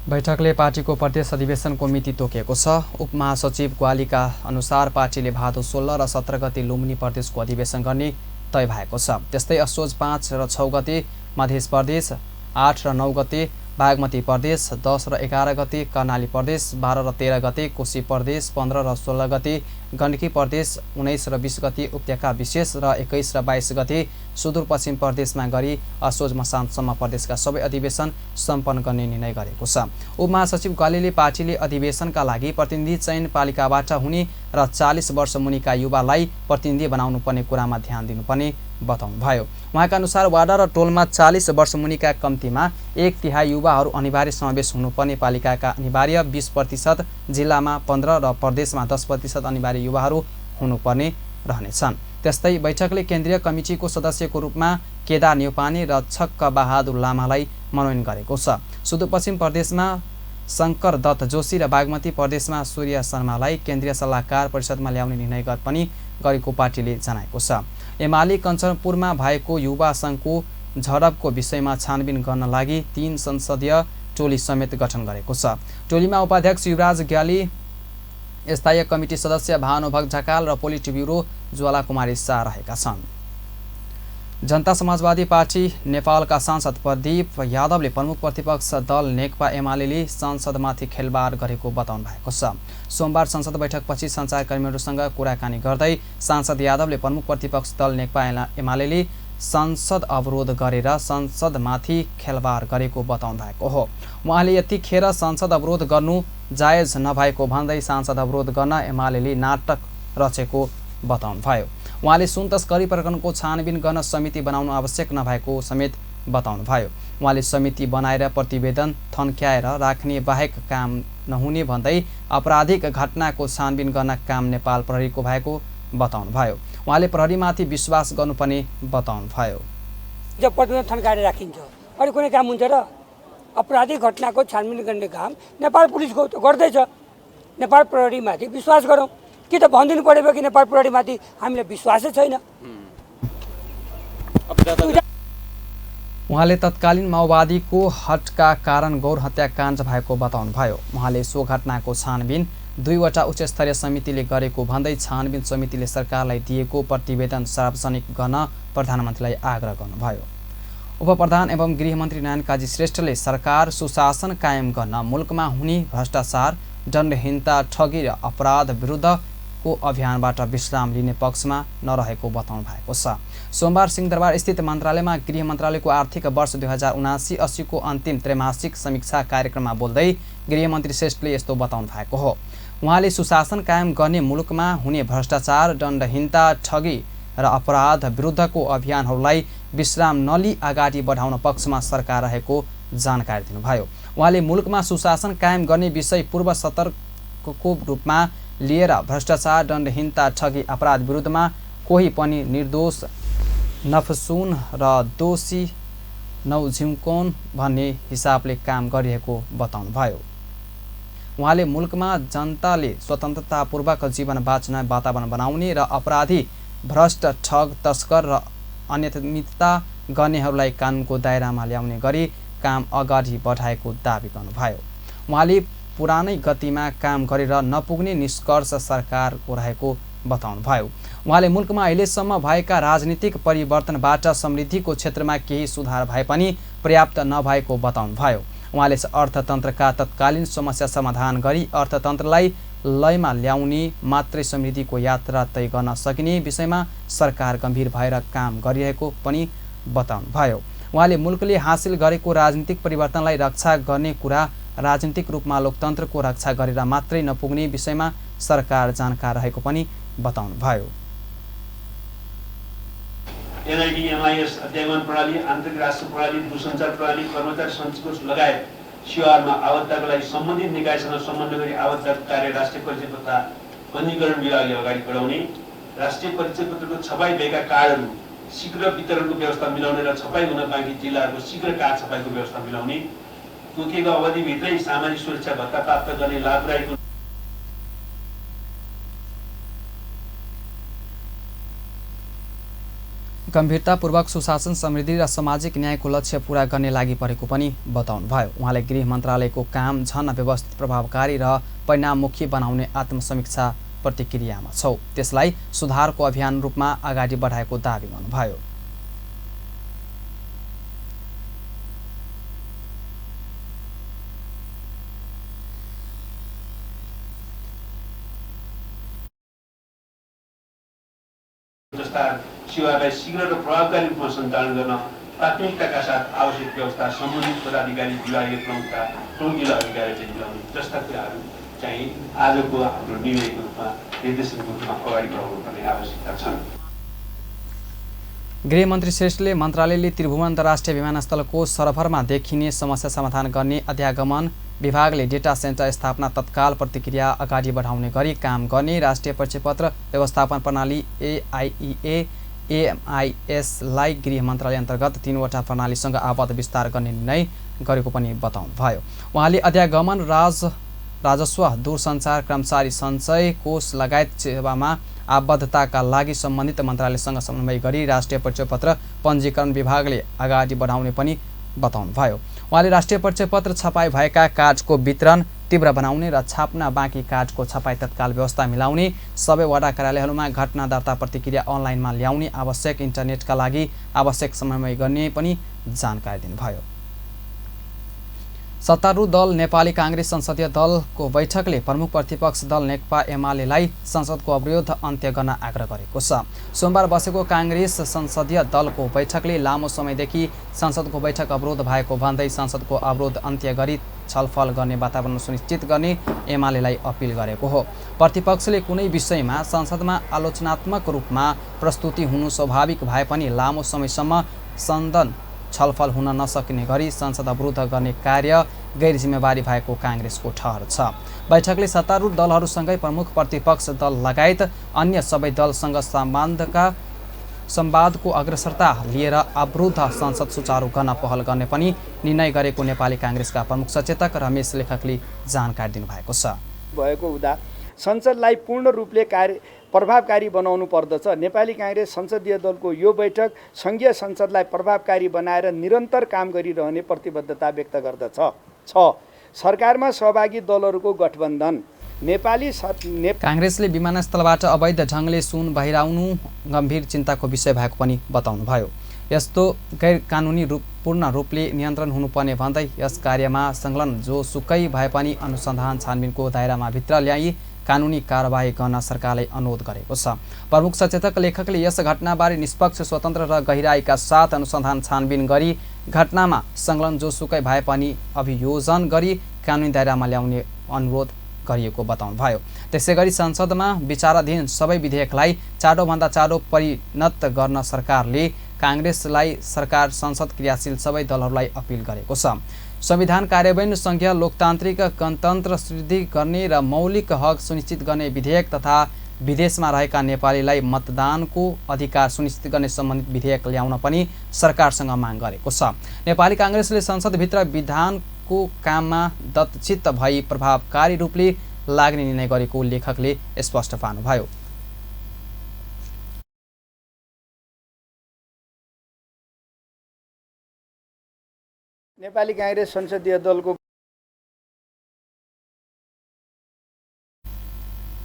बैठकले पार्टीको प्रदेश अधिवेशनको मिति तोकेको छ। उपमहासचिव ग्वालीका अनुसार पार्टीले भादो 16 र 17 गते लुम्बिनी प्रदेशको अधिवेशन गर्ने तय भएको छ। त्यस्तै असोज 5 र 6 गते मध्य प्रदेश, 8 र 9 गते बागमती प्रदेश, 10 र 11 गते कर्णाली प्रदेश, 12 र 13 गते कोशी प्रदेश, 15 र 16 गते गण्डकी प्रदेश, 19 र 20 गते उपत्यका विशेष र 21 र 22 गते सुदूरपश्चिम प्रदेशमा गरी असोज मसान्तसम्म प्रदेशका सबै अधिवेशन सम्पन्न गर्ने निर्णय गरेको छ। उपमहासचिव ग्वालीले पार्टीले अधिवेशनका लागि प्रतिनिधि चयन पालिकाबाट हुने र 40 वर्ष मुनिका युवालाई प्रतिनिधि बनाउनु पर्ने कुरामा ध्यान दिनुपर्ने बताउनुभयो। उहाँका अनुसार वार्ड र टोलमा 40 वर्ष मुनिका कम्तीमा 1/3 युवाहरू अनिवार्य समावेश हुनुपर्ने पालिकाका अनिवार्य 20%, जिल्लामा 15 र प्रदेशमा 10% अनिवार्य युवाहरू हुनुपर्ने रहनेछन्। त्यस्तै बैठकले केन्द्रीय कमिटीको सदस्यको रूपमा केदार न्यौपाने र छक्क बहादुर लामालाई मनोनयन गरेको छ। सुदूरपश्चिम प्रदेशमा शङ्कर दत्त जोशी र बागमती प्रदेशमा सूर्य शर्मालाई केन्द्रीय सल्लाहकार परिषदमा ल्याउने निर्णय पनि गरेको पार्टीले जनाएको छ। एमाले कञ्चनपुरमा भएको युवा सङ्घको झडपको विषयमा छानबिन गर्न लागि 3 संसदीय टोली समेत गठन गरेको छ। टोलीमा उपाध्यक्ष युवराज ग्याली, स्थायी कमिटी सदस्य भानुभक्त ढकाल र पोलिट ब्युरो ज्वाला कुमारी शाह रहेका छन्। जनता समाजवादी पार्टी नेपालका सांसद प्रदीप यादवले प्रमुख प्रतिपक्ष दल नेकपा एमाले संसदमाथि खेलबाड गरेको बताउनु भएको छ। सोमबार संसद बैठकपछि सञ्चारकर्मीहरूसँग कुराकानी गर्दै सांसद यादवले प्रमुख प्रतिपक्ष दल नेकपा एमाले संसद अवरोध गरेर संसदमाथि खेलबाड गरेको बताउनु भएको हो। उहाँले यतिखेर संसद अवरोध गर्नु जायज नभएको भन्दै संसद अवरोध गर्न एमाले नाटक रचेको बताउनु भयो। उहाँले सुन तस्करी प्रकरणको छानबिन गर्न समिति बनाउनु आवश्यक नभएको समेत बताउनुभयो। उहाँले समिति बनाएर प्रतिवेदन थन्क्याएर राख्ने बाहेक काम नहुने भन्दै आपराधिक घटनाको छानबिन गर्न काम नेपाल प्रहरीको भएको बताउनुभयो। उहाँले प्रहरीमाथि विश्वास गर्नुपर्ने बताउनुभयो। जब प्रतिवेदन थन्काएर राखिन्छ अरू कुनै काम हुन्छ र? अपराधिक घटनाको छानबिन गर्ने काम नेपाल पुलिसको गर्दैछ। नेपाल प्रहरीमाथि विश्वास गरौँ कि त भनिदिनु पऱ्यो कि नेपाल प्रहरीमाथि हामीलाई विश्वासै छैन। उहाँले तत्कालीन माओवादीको हटका कारण गौर हत्याकाण्ड भएको बताउनुभयो। उहाँले सो घटनाको छानबिन 2वटा उच्चस्तरीय समितिले गरेको भन्दै छानबिन समितिले सरकारलाई दिएको प्रतिवेदन सार्वजनिक गर्न प्रधानमन्त्रीलाई आग्रह गर्नुभयो। उपप्रधान एवं गृहमन्त्री नारायण काजी श्रेष्ठले सरकार सुशासन कायम गर्न मुलुकमा हुने भ्रष्टाचार, दण्डहीनता, ठगी र अपराध विरुद्धको अभियानबाट विश्राम लिने पक्षमा नरहेको बताउनु भएको छ। सोमबार सिंहदरबार स्थित मन्त्रालयमा गृह मन्त्रालयको आर्थिक वर्ष 2079-80 को अन्तिम त्रैमासिक समीक्षा कार्यक्रममा बोल्दै गृहमन्त्री श्रेष्ठले यस्तो बताउनु भएको हो। उहाँले सुशासन कायम गर्ने मुलुकमा हुने भ्रष्टाचार, दण्डहीनता, ठगी र अपराध विरुद्धको अभियानहरूलाई विश्राम नलिई अगाडि बढाउन पक्षमा सरकार रहेको जानकारी दिनुभयो। उहाँले मुलुकमा सुशासन कायम गर्ने विषय पूर्व सतर्कको रूपमा लिएर भ्रष्टाचार, दण्डहीनता, ठगी, अपराध विरुद्धमा कोही पनि निर्दोष नफसुन र दोषी नौझिम्कोन भन्ने हिसाबले काम गरिरहेको बताउनुभयो। उहाँले मुलुकमा जनताले स्वतन्त्रतापूर्वक जीवन बाँच्न वातावरण बनाउने र अपराधी, भ्रष्ट, ठग, तस्कर र अनियमितता गर्नेहरूलाई कानुनको दायरामा ल्याउने गरी काम अगाडि बढाएको दावी गर्नुभयो। उहाँले पुरानै गतिमा काम गरेर नपुग्ने निष्कर्ष सरकारको रहेको बताउनुभयो। उहाँले मुलुकमा अहिलेसम्म भएका राजनीतिक परिवर्तनबाट समृद्धिको क्षेत्रमा केही सुधार भए पनि पर्याप्त नभएको बताउनुभयो। उहाँले अर्थतन्त्रका तत्कालीन समस्या समाधान गरी अर्थतन्त्रलाई लयमा ल्याउने मात्रै समृद्धिको यात्रा तय गर्न सकिने विषयमा सरकार गम्भीर भएर काम गरिरहेको पनि बताउनुभयो। उहाँले मुलुकले हासिल गरेको राजनीतिक परिवर्तनलाई रक्षा गर्ने कुरा राजनीतिक रूपमा लोकतन्त्रको रक्षा गरेर मात्रै नपुग्ने विषयमा सरकार जानकार रहेको पनि बताउनुभयो। एनआईडी, एमआईएस, अध्यायन प्रणाली, आन्तरिक राष्ट्र प्रणाली, दूरसञ्चार प्रणाली, कर्मचारी सञ्चकोष लगायत सीआरमा आबद्धताका लागि सम्बन्धित निकायसँग समन्वय गरी आबद्धता कार्य राष्ट्रिय परिचय पत्र पञ्जीकरण विभागले अगाडि बढाउने, राष्ट्रिय परिचय पत्रको छपाई भएका कार्डहरू शीघ्र वितरणको व्यवस्था मिलाउने र छपाई हुन बाँकी जिल्लाहरूको शीघ्र कार्ड छपाईको व्यवस्था मिलाउने, तोकिएको अवधिभित्रै सामाजिक सुरक्षा भत्ता प्राप्त गर्ने लाभदायी गम्भीरतापूर्वक सुशासन, समृद्धि र सामाजिक न्यायको लक्ष्य पूरा गर्ने लागि परेको पनि बताउनुभयो। उहाँले गृह मन्त्रालयको काम झन व्यवस्थित, प्रभावकारी र परिणाममुखी बनाउने आत्मसमीक्षा प्रतिक्रियामा छौँ, त्यसलाई सुधारको अभियान रूपमा अगाडि बढाएको दावी गर्नुभयो। सेवालाई शीघ्र र प्रभावकारी रूपमा सञ्चालन गर्न प्राथमिकताका साथ आवश्यक व्यवस्था सम्बन्धित पदाधिकारी, विभागीय प्रमुख जिल्ला अधिकारी चाहिँ मिलाउने जस्ता कुराहरू चाहिँ आजको हाम्रो निर्णयको रूपमा निर्देशनको रूपमा अगाडि बढाउनु पर्ने आवश्यकता छ। गृहमन्त्री श्रेष्ठले मन्त्रालयले त्रिभुवन अन्तर्राष्ट्रिय विमानस्थलको सर्भरमा देखिने समस्या समाधान गर्ने अध्यागमन विभागले डेटा सेन्टर स्थापना तत्काल प्रतिक्रिया अगाडि बढाउने गरी काम गर्ने, राष्ट्रिय परिचयपत्र व्यवस्थापन प्रणाली AIEA AMIS-लाई गृह मन्त्रालय अन्तर्गत 3वटा प्रणालीसँग आबद्ध विस्तार गर्ने निर्णय गरेको पनि बताउनुभयो। उहाँले अध्यागमन, राजस्व, दूरसञ्चार, कर्मचारी सञ्चय कोष लगायत सेवामा आबद्धताका लागि सम्बन्धित मन्त्रालयसँग समन्वय गरी राष्ट्रिय परिचयपत्र पञ्जीकरण विभागले अगाडि बढाउने पनि बताउनुभयो। उहाँले राष्ट्रिय परिचयपत्र छपाई भएका कार्डको वितरण तीव्र बनाउने र छाप्न बाँकी कार्डको छपाई तत्काल व्यवस्था मिलाउने, सबै वडा कार्यालयहरूमा घटना दर्ता प्रतिक्रिया अनलाइनमा ल्याउने, आवश्यक इन्टरनेटका लागि आवश्यक समन्वय गर्ने पनि जानकारी दिनुभयो। सत्तारूढ दल नेपाली काङ्ग्रेस संसदीय दलको बैठकले प्रमुख प्रतिपक्ष दल नेकपा एमालेलाई संसदको अवरोध अन्त्य गर्न आग्रह गरेको छ। सोमबार बसेको काङ्ग्रेस संसदीय दलको बैठकले लामो समयदेखि संसदको बैठक अवरोध भएको भन्दै संसदको अवरोध अन्त्य गरी छलफल गर्ने वातावरण सुनिश्चित गर्ने एमालेलाई अपिल गरेको हो। प्रतिपक्षले कुनै विषयमा संसदमा आलोचनात्मक रूपमा प्रस्तुति हुनु स्वाभाविक भए पनि लामो समयसम्म सदन छलफल हुन नसक्ने गरी संसद अवरुद्ध गर्ने कार्य गैर जिम्मेवारी भएको काङ्ग्रेसको ठहर छ। बैठकले सत्तारूढ दलहरूसँगै प्रमुख प्रतिपक्ष दल लगायत अन्य सबै दलसँग संवादको अग्रसरता लिएर अवरुद्ध संसद सुचारू गर्न पहल गर्ने पनि निर्णय गरेको नेपाली काङ्ग्रेसका प्रमुख सचेतक रमेश लेखकले जानकारी दिनुभएको छ। भएको हुँदा संसदलाई पूर्ण रूपले प्रभावकारी बनाउनु पर्दछ। नेपाली काङ्ग्रेस संसदीय दलको यो बैठक संघीय संसदलाई प्रभावकारी बनाएर निरन्तर काम गरिरहने प्रतिबद्धता व्यक्त गर्दछ। 6. सरकारमा सहभागी दलहरूको गठबन्धन। काङ्ग्रेसले विमानस्थलबाट अवैध ढङ्गले सुन बहिराउनु गम्भीर चिन्ताको विषय भएको पनि बताउनुभयो। यस्तो गैर कानुनी पूर्ण रूपले नियन्त्रण हुनुपर्ने भन्दै यस कार्यमा संलग्न जोसुकै भए पनि अनुसन्धान छानबिनको दायरामा भित्र ल्याई कानुनी कारबाही गर्न सरकारलाई अनुरोध गरेको छ। प्रमुख सचेतक लेखकले यस घटनाबारे निष्पक्ष, स्वतन्त्र र गहिराईका साथ अनुसन्धान छानबिन गरी घटनामा संलग्न जोसुकै भए पनि अभियोजन गरी कानुनी दायरामा ल्याउने अनुरोध गरिएको बताउनुभयो। त्यसैगरी संसदमा विचाराधीन सबै विधेयकलाई चाँडोभन्दा चाँडो परिणत गर्न सरकारले काङ्ग्रेसलाई सरकार, संसद, क्रियाशील सबै दलहरूलाई अपिल गरेको छ। संविधान कार्यान्वयन, संघीय लोकतान्त्रिक गणतन्त्र सुदृढ गर्ने र मौलिक हक सुनिश्चित गर्ने विधेयक तथा विदेशमा रहेका नेपालीलाई मतदानको अधिकार सुनिश्चित गर्ने सम्बन्धित विधेयक ल्याउन पनि सरकारसँग माग गरेको छ। नेपाली काङ्ग्रेसले संसदभित्र विधानको काममा दत्तचित्त भई प्रभावकारी रूपले लाग्ने निर्णय गरेको लेखकले स्पष्ट पार्नुभयो। नेपाली काङ्ग्रेस संसदीय दलको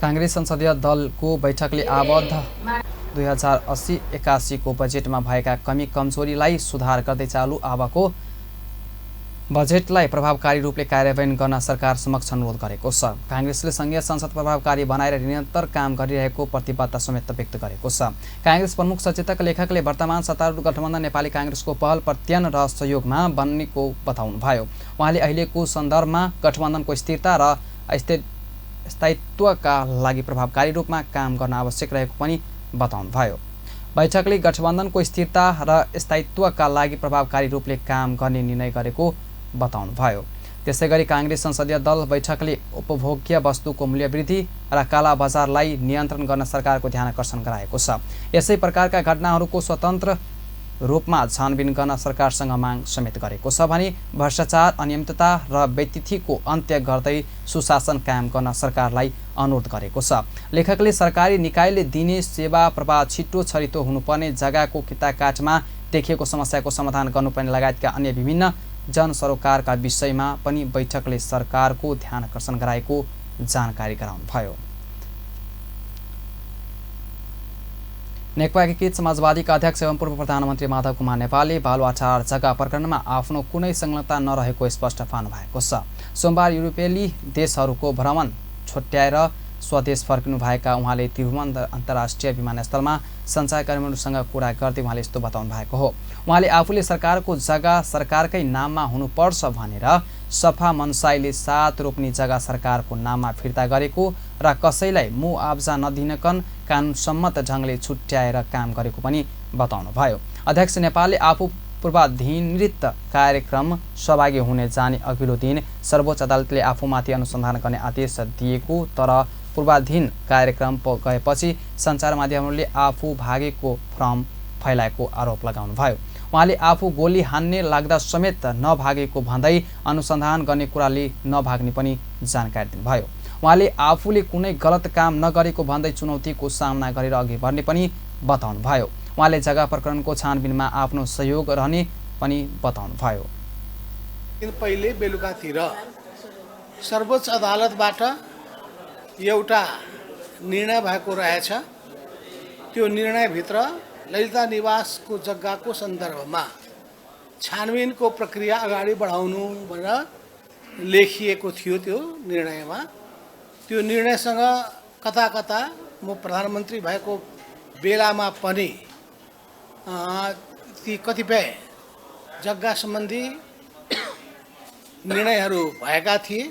काङ्ग्रेस संसदीय दलको बैठकले आबद्ध 2080-81 को बजेटमा भएका कमी कमजोरीलाई सुधार गर्दै चालु अबको बजेटलाई प्रभावकारी रूपले कार्यान्वयन गर्न सरकार समक्ष अनुरोध गरेको छ। काङ्ग्रेसले संघीय संसद प्रभावकारी बनाएर निरन्तर काम गरिरहेको प्रतिबद्धता समेत व्यक्त गरेको छ। काङ्ग्रेस प्रमुख सचेतक लेखकले वर्तमान सत्तारूढ गठबन्धन नेपाली काङ्ग्रेसको पहल प्रत्ययन र सहयोगमा बन्नेको बताउनुभयो। उहाँले अहिलेको सन्दर्भमा गठबन्धनको स्थिरता र स्थायित्वका लागि प्रभावकारी रूपमा काम गर्न आवश्यक रहेको पनि बताउनुभयो। बैठकले गठबन्धनको स्थिरता र स्थायित्वका लागि प्रभावकारी रूपले काम गर्ने निर्णय गरेको बताउनुभयो। त्यसैगरी काङ्ग्रेस संसदीय दल बैठकले उपभोग्य वस्तुको मूल्यवृद्धि र काला बजारलाई नियन्त्रण गर्न सरकारको ध्यान आकर्षण गराएको छ। यसै प्रकारका घटनाहरूको स्वतन्त्र रूपमा छानबिन गर्न सरकारसँग माग समेत गरेको छ भने भ्रष्टाचार, अनियमितता र व्यतिथिको अन्त्य गर्दै सुशासन कायम गर्न सरकारलाई अनुरोध गरेको छ। लेखकले सरकारी निकायले दिने सेवा प्रवाह छिटो छरितो हुनुपर्ने, जग्गाको किताकाटमा देखिएको समस्याको समाधान गर्नुपर्ने लगायतका अन्य विभिन्न जनसरोकारका विषयमा पनि बैठकले सरकारको ध्यान आकर्षण गराएको जानकारी गराउनुभयो। नेकपा एकीकृत समाजवादीका अध्यक्ष एवं पूर्व प्रधानमन्त्री माधव कुमार नेपालले बालुवाटार जग्गा प्रकरणमा आफ्नो कुनै संलग्नता नरहेको स्पष्ट पार्नु भएको छ। सोमबार युरोपेली देशहरूको भ्रमण छुट्याएर स्वदेश फर्किनुभएका उहाँले त्रिभुवन अन्तर्राष्ट्रिय विमानस्थलमा सञ्चारकर्मीहरूसँग कुरा गर्दै उहाँले यस्तो बताउनु भएको हो। उहाँले आफूले सरकारको जग्गा सरकारकै नाममा हुनुपर्छ भनेर सफा मनसाईले 7 रोप्ने जग्गा सरकारको नाममा फिर्ता गरेको र कसैलाई मुआब्जा नदिनकन कानुनसम्मत ढङ्गले छुट्याएर काम गरेको पनि बताउनुभयो। अध्यक्ष नेपालले आफू पूर्वाधिकृत कार्यक्रम सहभागी हुने जाने अघिल्लो दिन सर्वोच्च अदालतले आफूमाथि अनुसन्धान गर्ने आदेश दिएको, तर पूर्वाधीन कार्यक्रम गएपछि सञ्चार माध्यमहरूले आफू भागेको भ्रम फैलाएको आरोप लगाउनुभयो। उहाँले आफू गोली हान्ने लाग्दा समेत नभागेको भन्दै अनुसन्धान गर्ने कुराले नभाग्ने पनि जानकारी दिनुभयो। उहाँले आफूले कुनै गलत काम नगरेको भन्दै चुनौतीको सामना गरेर अघि बढ्ने पनि बताउनुभयो। उहाँले जग्गा प्रकरणको छानबिनमा आफ्नो सहयोग रहने पनि बताउनुभयो। पहिले बेलुकातिर सर्वोच्च अदालतबाट एउटा निर्णय भएको रहेछ। त्यो निर्णयभित्र ललिता निवासको जग्गाको सन्दर्भमा छानबिनको प्रक्रिया अगाडि बढाउनु भनेर लेखिएको थियो। त्यो निर्णयमा त्यो निर्णयसँग कता कता म प्रधानमन्त्री भएको बेलामा पनि ती कतिपय जग्गा सम्बन्धी निर्णयहरू भएका थिए।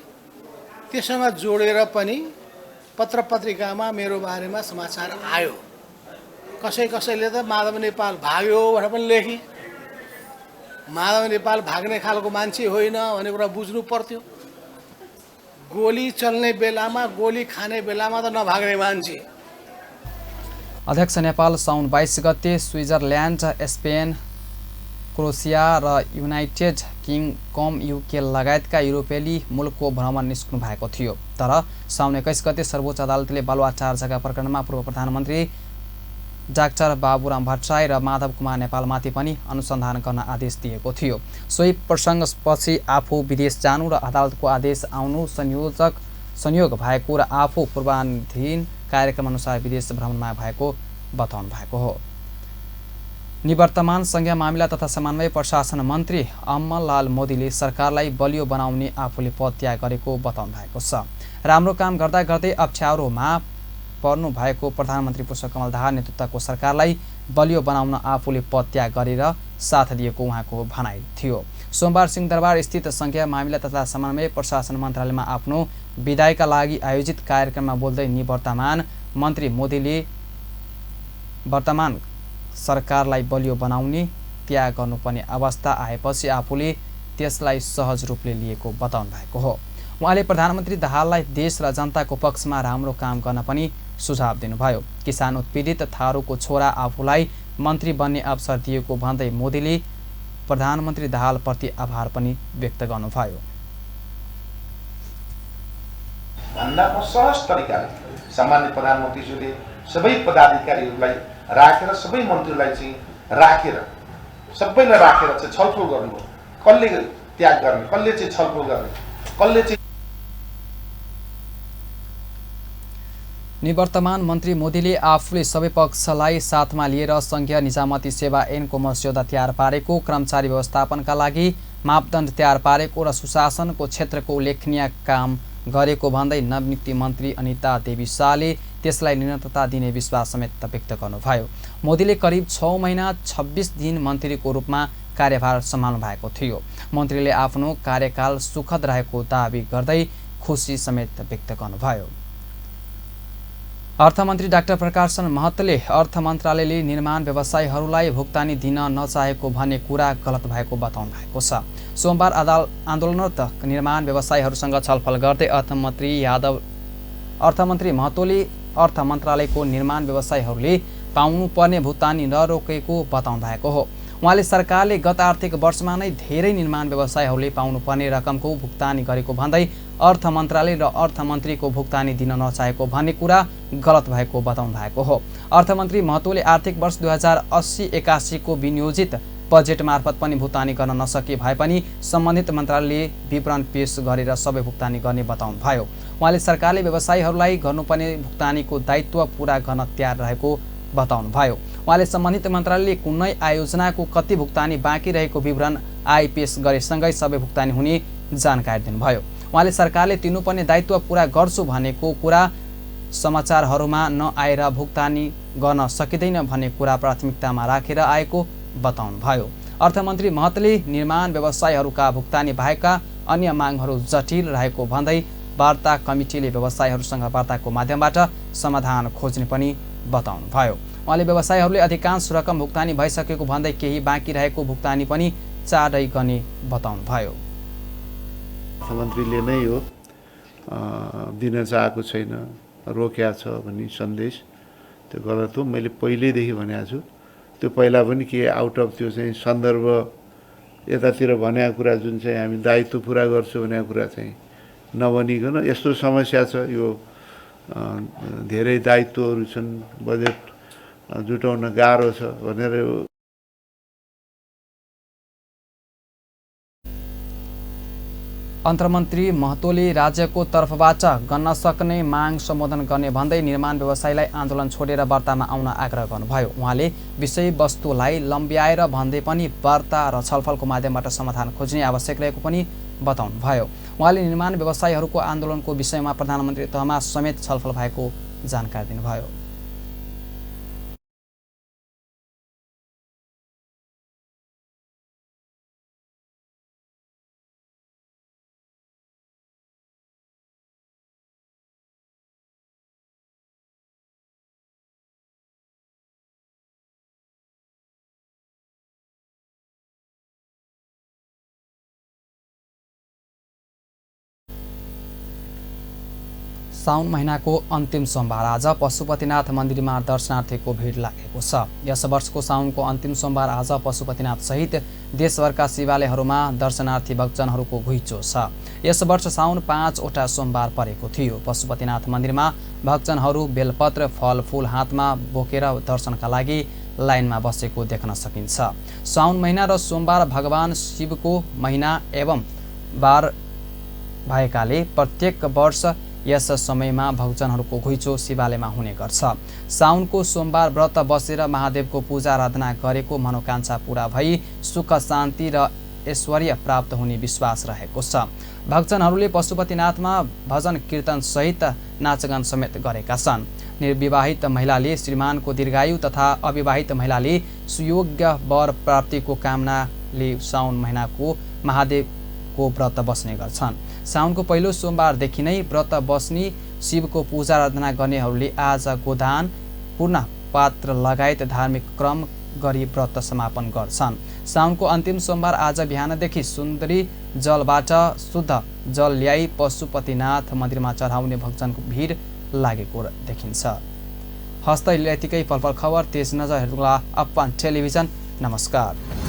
त्यससँग जोडेर पनि पत्र पत्रिकामा मेरो बारेमा समाचार आयो। कसैले त माधव नेपाल भाग्यो भनेर पनि लेखे। माधव नेपाल भाग्ने खालको मान्छे होइन भन्ने कुरा बुझ्नु पर्थ्यो। गोली चल्ने बेलामा गोली खाने बेलामा त नभाग्ने मान्छे। अध्यक्ष नेपाल साउन 22 गते स्विजरल्यान्ड, स्पेन, क्रोएसिया र युनाइटेड किङडम युके लगायतका युरोपेली मुलुकको भ्रमण निस्कनु भएको थियो। तर साउन 21 गते सर्वोच्च अदालतले बालुवाटार जग्गा प्रकरणमा पूर्व प्रधानमन्त्री डाक्टर बाबुराम भट्टराई र माधव कुमार नेपालमाथि पनि अनुसन्धान गर्न आदेश दिएको थियो। सोही प्रसङ्गपछि आफू विदेश जानु र अदालतको आदेश आउनु संयोग भएको र आफू पूर्वाधीन कार्यक्रम अनुसार विदेश भ्रमणमा भएको बताउनु भएको हो। निवर्तमान संघीय मामिला तथा समन्वय प्रशासन मन्त्री अम्मलाल मोदीले सरकारलाई बलियो बनाउने आफूले पद त्याग गरेको बताउनु भएको छ। राम्रो काम गर्दा गर्दै अप्ठ्यारोमा पर्नु भएको प्रधानमन्त्री पुष्पकमल दाहाल नेतृत्वको सरकारलाई बलियो बनाउन आफूले पद त्याग गरेर साथ दिएको उहाँको भनाइ थियो। सोमबार सिंहदरबार स्थित संघीय मामिला तथा समन्वय प्रशासन मन्त्रालयमा आफ्नो विदायका लागि आयोजित कार्यक्रममा बोल्दै निवर्तमान मन्त्री मोदीले वर्तमान सरकारलाई बलियो बनाउने त्याग गर्नुपर्ने अवस्था आएपछि आफूले त्यसलाई सहज रूपले लिएको बताउनु भएको हो। उहाँले प्रधानमन्त्री दाहाललाई देश र जनताको पक्षमा राम्रो काम गर्न पनि सुझाव दिनुभयो। किसान उत्पीडित थारूको छोरा आफूलाई मन्त्री बन्ने अवसर दिएको भन्दै मोदीले प्रधानमन्त्री दाहालप्रति आभार पनि व्यक्त गर्नुभयो। भन्दामा सहज तरिकाले सामान्य प्रधानमन्त्रीज्यूले सबै पदाधिकारीहरूलाई राखेर सबै मन्त्रीलाई चाहिँ राखेर सबैलाई राखेर चाहिँ छलफल गर्नुभयो। कसले त्याग गर्ने, कसले चाहिँ छलफल गर्ने, कसले चाहिँ। निवर्तमान मन्त्री मोदीले आफूले सबै पक्षलाई साथमा लिएर संघीय निजामती सेवा ऐनको मस्यौदा तयार पारेको, कर्मचारी व्यवस्थापनका लागि मापदण्ड तयार पारेको र सुशासनको क्षेत्रको उल्लेखनीय काम गरेको भन्दै नवनियुक्त मन्त्री अनिता देवी शाहले त्यसलाई निरन्तरता दिने विश्वास समेत व्यक्त गर्नुभयो। मोदीले करिब 6 महिना 26 दिन मन्त्रीको रूपमा कार्यभार सम्हाल्नु भएको थियो। मन्त्रीले आफ्नो कार्यकाल सुखद रहेको दावी गर्दै खुसी समेत व्यक्त गर्नुभयो। अर्थमन्त्री डाक्टर प्रकाश महतले अर्थ मन्त्रालयले निर्माण व्यवसायीहरूलाई भुक्तानी दिन नचाहेको भन्ने कुरा गलत भएको बताउनु भएको छ। सोमबार आन्दोलनरत निर्माण व्यवसायीहरूसँग छलफल गर्दै अर्थमन्त्री महतोले अर्थ मन्त्रालयको निर्माण व्यवसायीहरूले पाउनुपर्ने भुक्तानी नरोकेको बताउनु भएको हो। उहाँले सरकारले गत आर्थिक वर्षमा नै धेरै निर्माण व्यवसायीहरूले पाउनुपर्ने रकमको भुक्तानी गरेको भन्दै अर्थ मन्त्रालय र अर्थमन्त्रीको भुक्तानी दिन नचाहेको भन्ने कुरा गलत भएको बताउनु भएको हो। अर्थमन्त्री महतोले आर्थिक वर्ष 2080-81 को विनियोजित बजेट मार्फत पनि भुक्तानी गर्न नसके भए पनि सम्बन्धित मन्त्रालयले विवरण पेश गरेर सबै भुक्तानी गर्ने बताउनु भयो। उहाँले सरकारले व्यवसायीहरूलाई गर्नुपर्ने भुक्तानीको दायित्व पूरा गर्न तयार रहेको बताउनु भयो। उहाँले सम्बन्धित मन्त्रालयले कुनै आयोजनाको कति भुक्तानी बाँकी रहेको विवरण पेश गरेसँगै सबै भुक्तानी हुने जानकारी दिनुभयो। उहाँले सरकारले तिर्नुपर्ने दायित्व पूरा गर्छु भनेको कुरा समाचारहरूमा नआएर भुक्तानी गर्न सकिँदैन भन्ने कुरा प्राथमिकतामा राखेर आएको बताउनु भयो। अर्थमन्त्री महतले निर्माण व्यवसायीहरूका भुक्तानी बाहेकका अन्य मागहरू जटिल रहेको भन्दै वार्ता कमिटीले व्यवसायीहरूसँग वार्ताको माध्यमबाट समाधान खोज्ने पनि बताउनु भयो। उहाँले व्यवसायीहरूले अधिकांश रकम भुक्तानी भइसकेको भन्दै केही बाँकी रहेको भुक्तानी पनि चाँडै गर्ने बताउनु भयो। मुख्यमन्त्रीले नै हो दिन चाहेको छैन, रोक्या छ भन्ने सन्देश त्यो गलत हो। मैले पहिल्यैदेखि भनेको छु। त्यो पहिला पनि के आउट अफ त्यो चाहिँ सन्दर्भ यतातिर भनेको कुरा जुन चाहिँ हामी दायित्व पुरा गर्छु भनेको कुरा चाहिँ नभनिकन यस्तो समस्या छ, यो धेरै दायित्वहरू छन्, बजेट जुटाउन गाह्रो छ भनेर अन्तर्मन्त्री महतोले राज्यको तर्फबाट गर्न सक्ने माग सम्बोधन गर्ने भन्दै निर्माण व्यवसायीलाई आन्दोलन छोडेर वार्तामा आउन आग्रह गर्नुभयो। उहाँले विषयवस्तुलाई लम्ब्याएर भन्दै पनि वार्ता र छलफलको माध्यमबाट समाधान खोज्ने आवश्यक रहेको पनि बताउनु भयो। उहाँले निर्माण व्यवसायीहरूको आन्दोलनको विषयमा प्रधानमन्त्री तहमा समेत छलफल भएको जानकारी दिनुभयो। साउन महिनाको अन्तिम सोमबार आज पशुपतिनाथ मन्दिरमा दर्शनार्थीको भिड लागेको छ। यस वर्षको साउनको अन्तिम सोमबार आज पशुपतिनाथ सहित देशभरका शिवालयहरूमा दर्शनार्थी भक्तजनहरूको घुइँचो छ। यस वर्ष साउन 5 वटा सोमबार परेको थियो। पशुपतिनाथ मन्दिरमा भक्तजनहरू बेलपत्र फलफूल हातमा बोकेर दर्शनका लागि लाइनमा बसेको देख्न सकिन्छ। साउन महिना र सोमबार भगवान शिवको महिना एवं बार भएकाले प्रत्येक वर्ष यस समयमा भक्तजनहरूको घुइँचो शिवालयमा हुने गर्छ। साउनको सोमबार व्रत बसेर महादेवको पूजा आराधना गरेको मनोकांक्षा पूरा भई सुख शान्ति र ऐश्वर्य प्राप्त हुने विश्वास रहेको छ। भक्तजनहरूले पशुपतिनाथमा भजन कीर्तन सहित नाचगान समेत गरेका छन्। निर्विवाहित महिलाले श्रीमानको दीर्घायु तथा अविवाहित महिलाले सुयोग्य वर प्राप्तिको कामनाले साउन महिनाको महादेवको व्रत बस्ने गर्छन्। साउनको पहिलो सोमबारदेखि नै व्रत बस्ने शिवको पूजा आराधना गर्नेहरूले आज गोदान पूर्ण पात्र लगायत धार्मिक क्रम गरी व्रत समापन गर्छन्। साउनको अन्तिम सोमबार आज बिहानदेखि सुन्दरी जलबाट शुद्ध जल ल्याई पशुपतिनाथ मन्दिरमा चढाउने भक्तजनको भिड लागेको देखिन्छ। हस्त यतिकै पलपल खबर तेज नजर हेर्नुला अपन टेलिभिजन। नमस्कार।